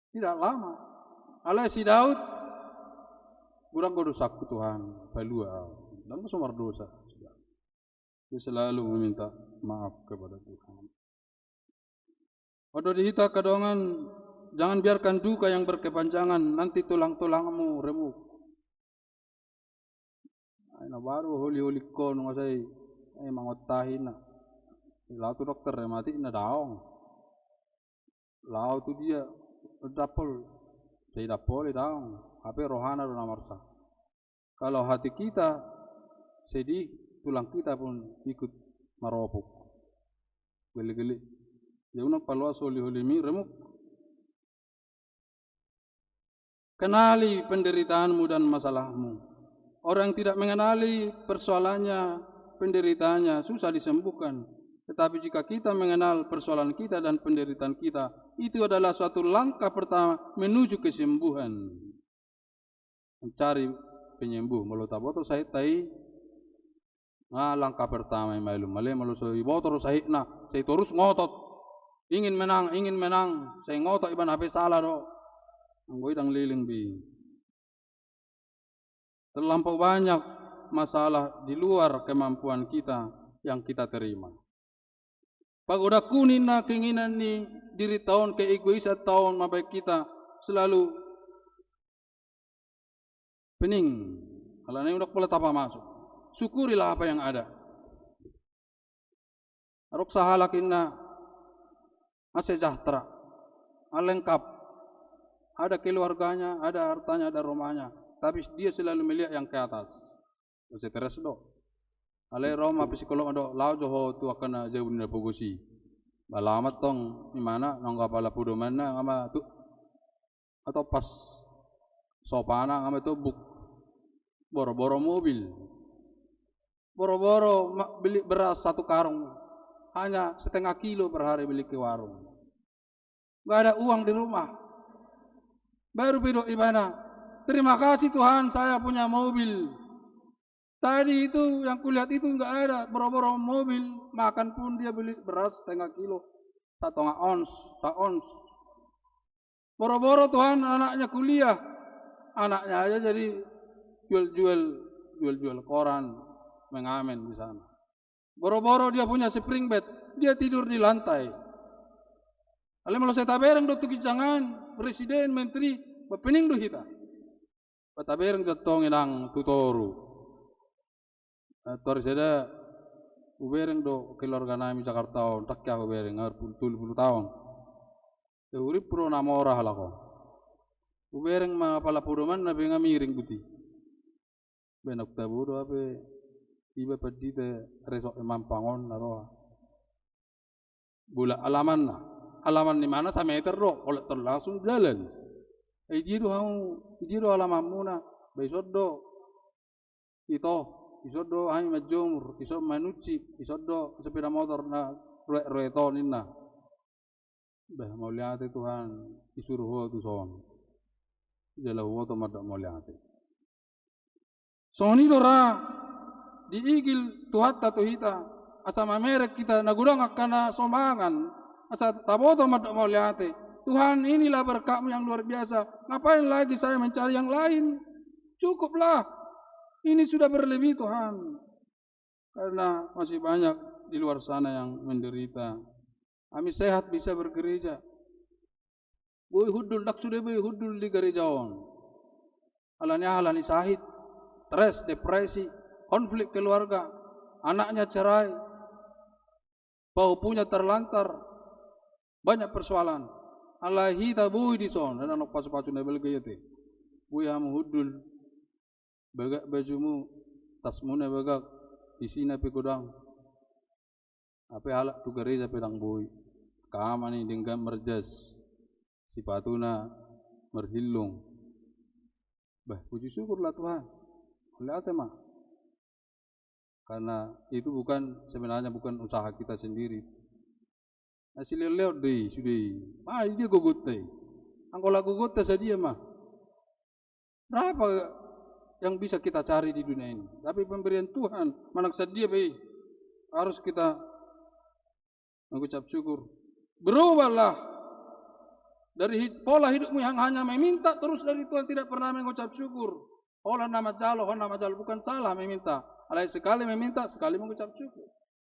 Tidak lama. Alai si Daud, godang do dosaku Tuhan, palua ahu. Ndang so mardosa. Dia selalu meminta maaf kepada Tuhan. Oto di hita angka dongan, jangan biarkan duka yang berkepanjangan, nanti tulang-tulangmu remuk. Ai na baru holi-holi ko nunga sai, eh, mangontahi na. Laho tu dokter, eh, mati na daong. Laho tu dia, dapol. Sai dapol, eh, daong. Hape rohana do na marsak. Kalau hati kita sedih, tulang kita pun ikut maropuk. Geli-geli. Dia unang paloas holi-holimi remuk. Kenali penderitaanmu dan masalahmu. Orang yang tidak mengenali persoalannya, penderitaannya, susah disembuhkan. Tetapi jika kita mengenal persoalan kita dan penderitaan kita, itu adalah suatu langkah pertama menuju kesembuhan. Mencari penyembuh. Molo taboto sahitna i, nga langkah pertama i malum. Male molo so iboto do sahitna, sai torus ngotot. Ingin menang, ingin menang. Sai ngotot ibana, hape sala do. Anggo i ndang leleng be. Terlampau banyak masalah di luar kemampuan kita yang kita terima. Pagodangkon ninna keinginan ni dirita on, keegoisanta on mambahen hita selalu pening. Alana i ndang pola tapamasuk. Syukurilah apa yang ada. Adong sahalak ninna, ah, sejahtera, ah, lengkap. Ada keluarganya, ada hartanya, ada rumahnya. Tapi dia selalu melihat yang ke atas. Stres do. Alai ro ma psikolog do, laho jo ho tu angka na jabu ni na pogos i. Ba laho ma tong imana, nunga pala podomanna, nga ma tu, atau pas sopana, nga ma tombuk. Boro-boro mobil. Boro-boro ma-, beli beras satu karung. Hanya setengah kilo per hari beli ke warung. Nggak ada uang di rumah. Baru pe didok ibana, "Terima kasih Tuhan, saya punya mobil. Tadi itu yang kulihat itu nggak ada, boro-boro mobil, makan pun dia beli beras setengah kilo, setengah ons, sa ons. Boro-boro Tuhan anaknya kuliah, anaknya aja jadi jual-jual, jual-jual koran, mengamen di sana. Boro-boro dia punya spring bed, dia tidur di lantai." Alai molo sai tabereng do tu ginjang an, presiden, menteri, ba pening do hita. Ba tabereng do tong inang tu toru. Eh, tor sada, hubereng do keluarga nami Jakarta on, tangkas hubereng, ar pul-, tolu pulu taon. Eh, hurimpu do na mora halak on. Hubereng ma pala podomanna pe nga miring buti. Ba naung tabo do hape iba pandita resort Mampang on na roha. Bolak alamanna. Alaman ni imana sameter do, olak tong langsung jalan. Eh, dia do hamu, dia do alamanmuna. Ba ison do. Ito, ison do hami manjomur, ison manuci, ison do sepeda motor na ruet-ruet on ninna. Bah, mauliate Tuhan, isuru ho tu son. Jala huboto mandok mauliate. Songon i do ra diigil Tuhanta tu hita, asa mamereng hita na godang angka na so mangan, asa taboto mandok mauliate. Tuhan, inilah berkat-Mu yang luar biasa. Ngapain lagi saya mencari yang lain? Cukuplah. Ini sudah berlebih, Tuhan. Karena masih banyak di luar sana yang menderita. Hami sehat bisa bergereja. Boi hundul, ndang sude boi hundul di gereja on. Alani aha? Alani sahit, stres, depresi, konflik keluarga, anaknya cerai, pahompunya terlantar, banyak persoalan. Alai hita boi dison, ndang adong pasu-pasu na balga i ate. Boi hamu hundul. Bagak bajumu, tasmuna bagak, isina pe godang. Hape halak tu gareja pe ndang boi. Kaama ni denggan marjas, sipatuna marhillung. Bah, puji syukurlah Tuhan. Mauliate ma. Karena itu bukan, sebenarnya bukan usaha kita sendiri. Na silehon-lehon do i sude i. Bah, i dia gogonta i. Anggo la gogonta sadia ma. Berapa yang bisa kita cari di dunia ini? Tapi pemberian Tuhan, manang sadia pe i, harus kita mengucap syukur. Berubahlah dari hid-, pola hidupmu yang hanya meminta terus dari Tuhan, tidak pernah mengucap syukur. Holan na manjalo, holan na manjalo, bukan salah meminta. Alai sekali meminta, sekali mengucap syukur.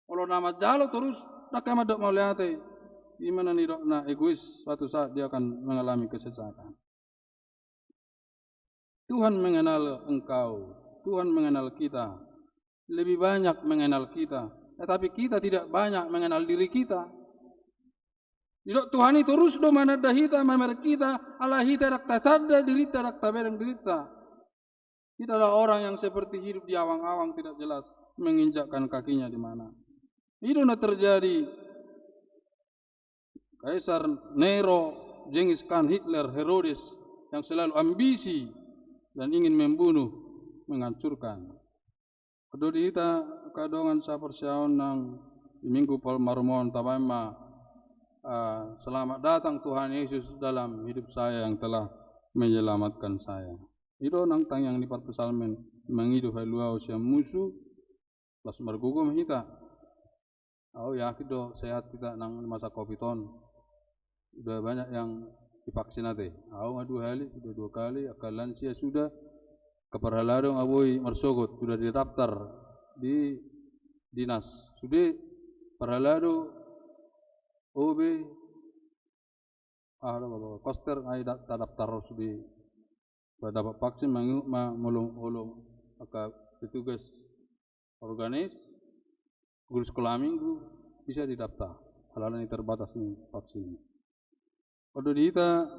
Olo na manjalo torus, ndang hea mandok mauliate. Ima na nidokna egois, suatu saat dia akan mengalami kesesakan. Tuhan mengenal engkau, Tuhan mengenal kita, lebih banyak mengenal kita, tetapi kita tidak banyak mengenal diri kita. Didok Tuhan i torus do mananda hita, mamereng hita, ala hita ndang tatanda dirinta, ndang tabereng dirinta. Kita adalah orang yang seperti hidup di awang-awang, tidak jelas menginjakkan kakinya di mana. I do na terjadi. Kaisar Nero, Genghis Khan, Hitler, Herodes yang selalu ambisi dan ingin membunuh, menghancurkan. Olo di hita angka dongan sahaporseaon nang di Minggu Palmarum on, tabaen ma, ah, selamat datang Tuhan Yesus dalam hidup saya yang telah menyelamatkan saya. I do nang tangiang ni parpsalmen, mangido haluaon sian musu, laos margogo ma hita. Au yakin do sehat hita nang di masa covid on. Sudah banyak yang divaksin ate. Au nga dua kali, sudah dua kali, angka lansia sudah, angka parhalado nga boi marsogot, sudah didaftar di dinas. Sude parhalado, O B, ah, koster, nga i da-, tadaftar sude. Sudah dapat vaksin, mangi-, ma-, molo, molo angka petugas organis, guru sekolah minggu, bisa didaftar. Alani terbatas ni vaksin. Olo di hita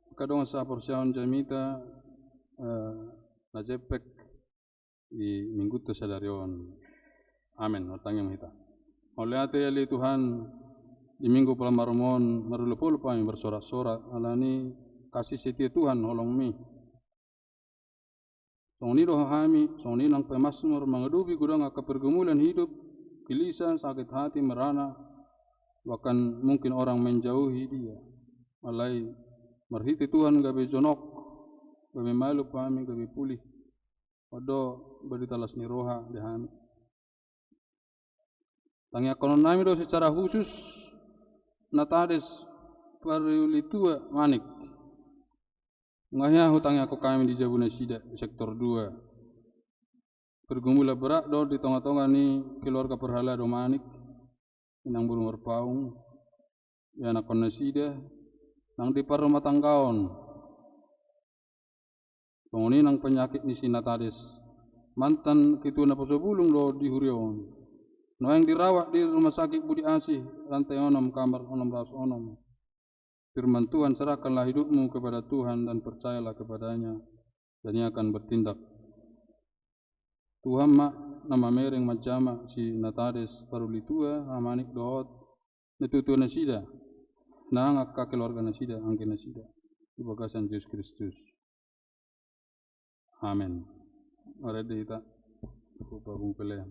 angka dongan sahaporseaon jamita, eh, na jempek di Minggunta sadari on. Amen. Martangiang ma hita. Mauliate ale Tuhan, di Minggu Palmarum on, marolopolop hami marsoraksorak, alani kasih setia Tuhan holongmi. Songon i do hami, songon i nang pemazmur, mangadopi godang angka pergumulan hidup, gelisah, sakit hati, merana, bahkan mungkin orang menjauhi dia. Alai marhite Tuhan gabe jonok, gabe malum hami, gabe pulih. On do barita las ni roha di hami. Tangiangkonon nami do secara khusus Natades Paruli Tua Manik. Nunga hea hutangiangkon hami di jabu nasida di sektor dua. Pergumulan berat do di tongatonga ni keluarga parhalado Manik, inang boru Marpaung, ianakhon nasida, nang di parrumatanggaon. Songon i nang penyakit ni si Natades, mantan ketua naposobulung do di huria on. Nuaeng dirawat di Rumah Sakit Budi Asih, lantai onom, kamar onom ratus onom. Firman Tuhan, serahkanlah hidupmu kepada Tuhan dan percayalah kepada-Nya, dan Ia akan bertindak. Tuhan ma na mamereng manjama si Natades Paruli Tua, Manik dohot natuatua nasida, nang angka keluarga nasida, anggi nasida, di bagasan Jesus Kristus. Amen. Marende hita, Bapak Bung Pelean.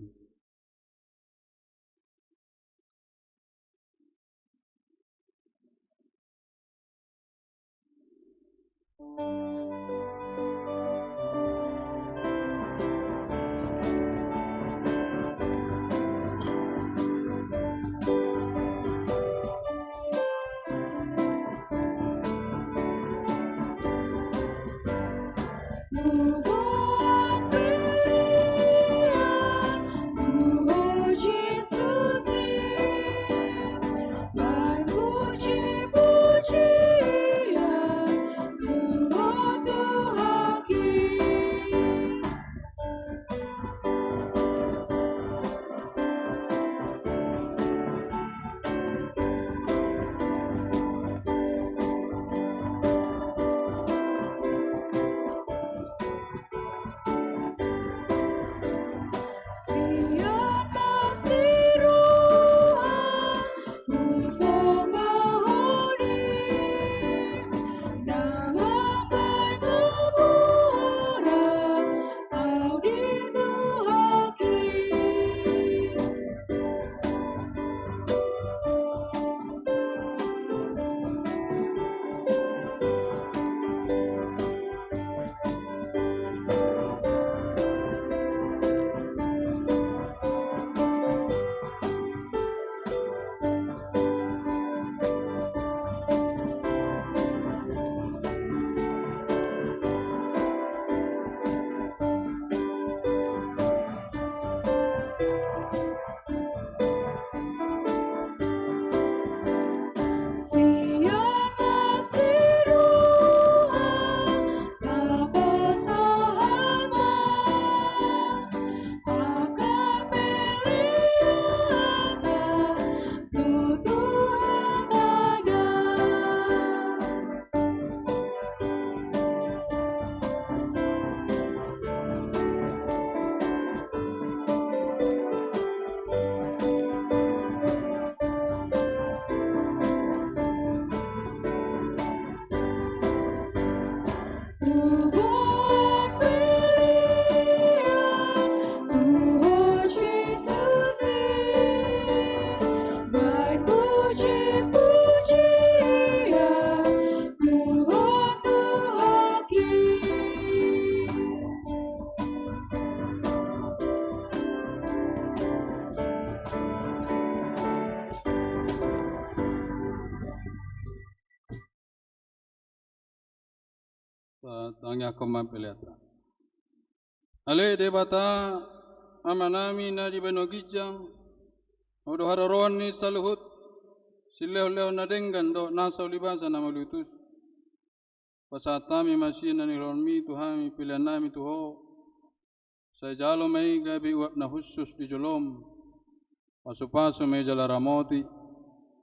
Tangiangkon ma peleanna. Ale Debata, Amanami na di banua ginjang, Ho do haroroan ni saluhut silehonlehon na denggan dohot nasa ulibasa na mauliutus. Pasahat hami ma sian na nilehonmi tu hami peleannami tu Ho. Sai jalo ma i gabe uap na hushus di jolom. Pasupasu ma i jala ramoti,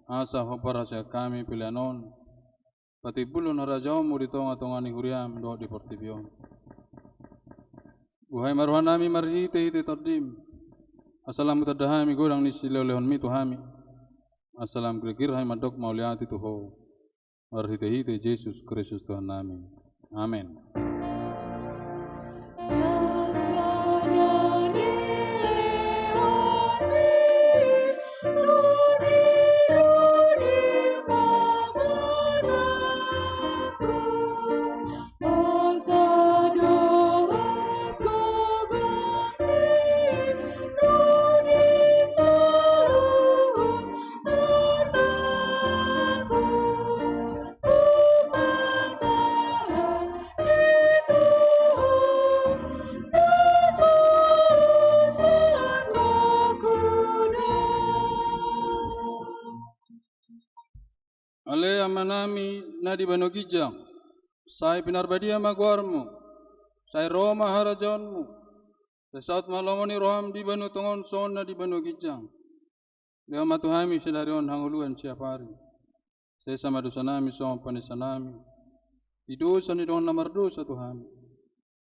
asa Ho parhaseang hami pelean on patimbulhon harajaonmu di tongatonga ni huriam dohot di portibi on. Buhai ma rohanami marhitehite Tondim, asa lam hutanda hami godang ni silehonlehonmi tu hami, asa lam girgir hami mandok mauliate tu Ho. Marhitehite Jesus Kristus Tuhannami. Amen. Ale Amanami na di banua ginjang, sai pinarbadia ma goarmu, sai ro ma harajaonmu, sai saut ma lomo ni roham di banua tonga on songon na di banua ginjang. Lehon ma tu hami sadari on hangoluan siapari. Sesa ma dosanami songon panesanami di dosa ni dongan na mardosa tu hami.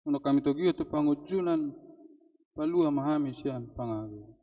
Unang hami togihon tu pangunjunan, palua ma hami sian pangago.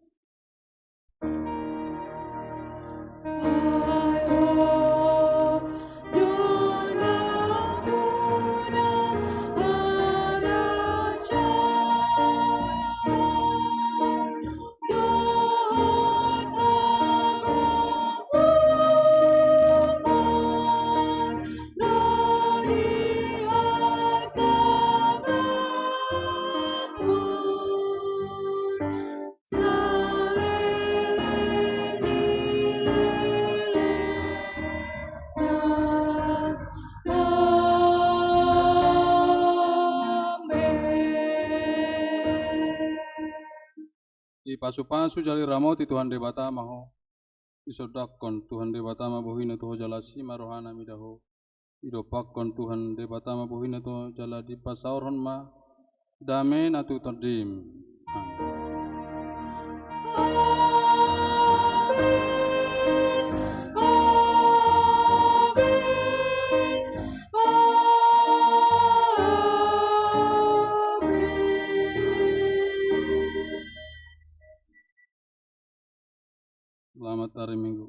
Dipasupasu jala diramoti Tuhan Debata ma ho. Disondangkon Tuhan Debata ma bohina tu ho jala asi ma rohana mida ho. Didompakkon Tuhan Debata ma bohina tu ho jala dipasaorhon ma damena tu tondim. Amen. Selamat hari Minggu.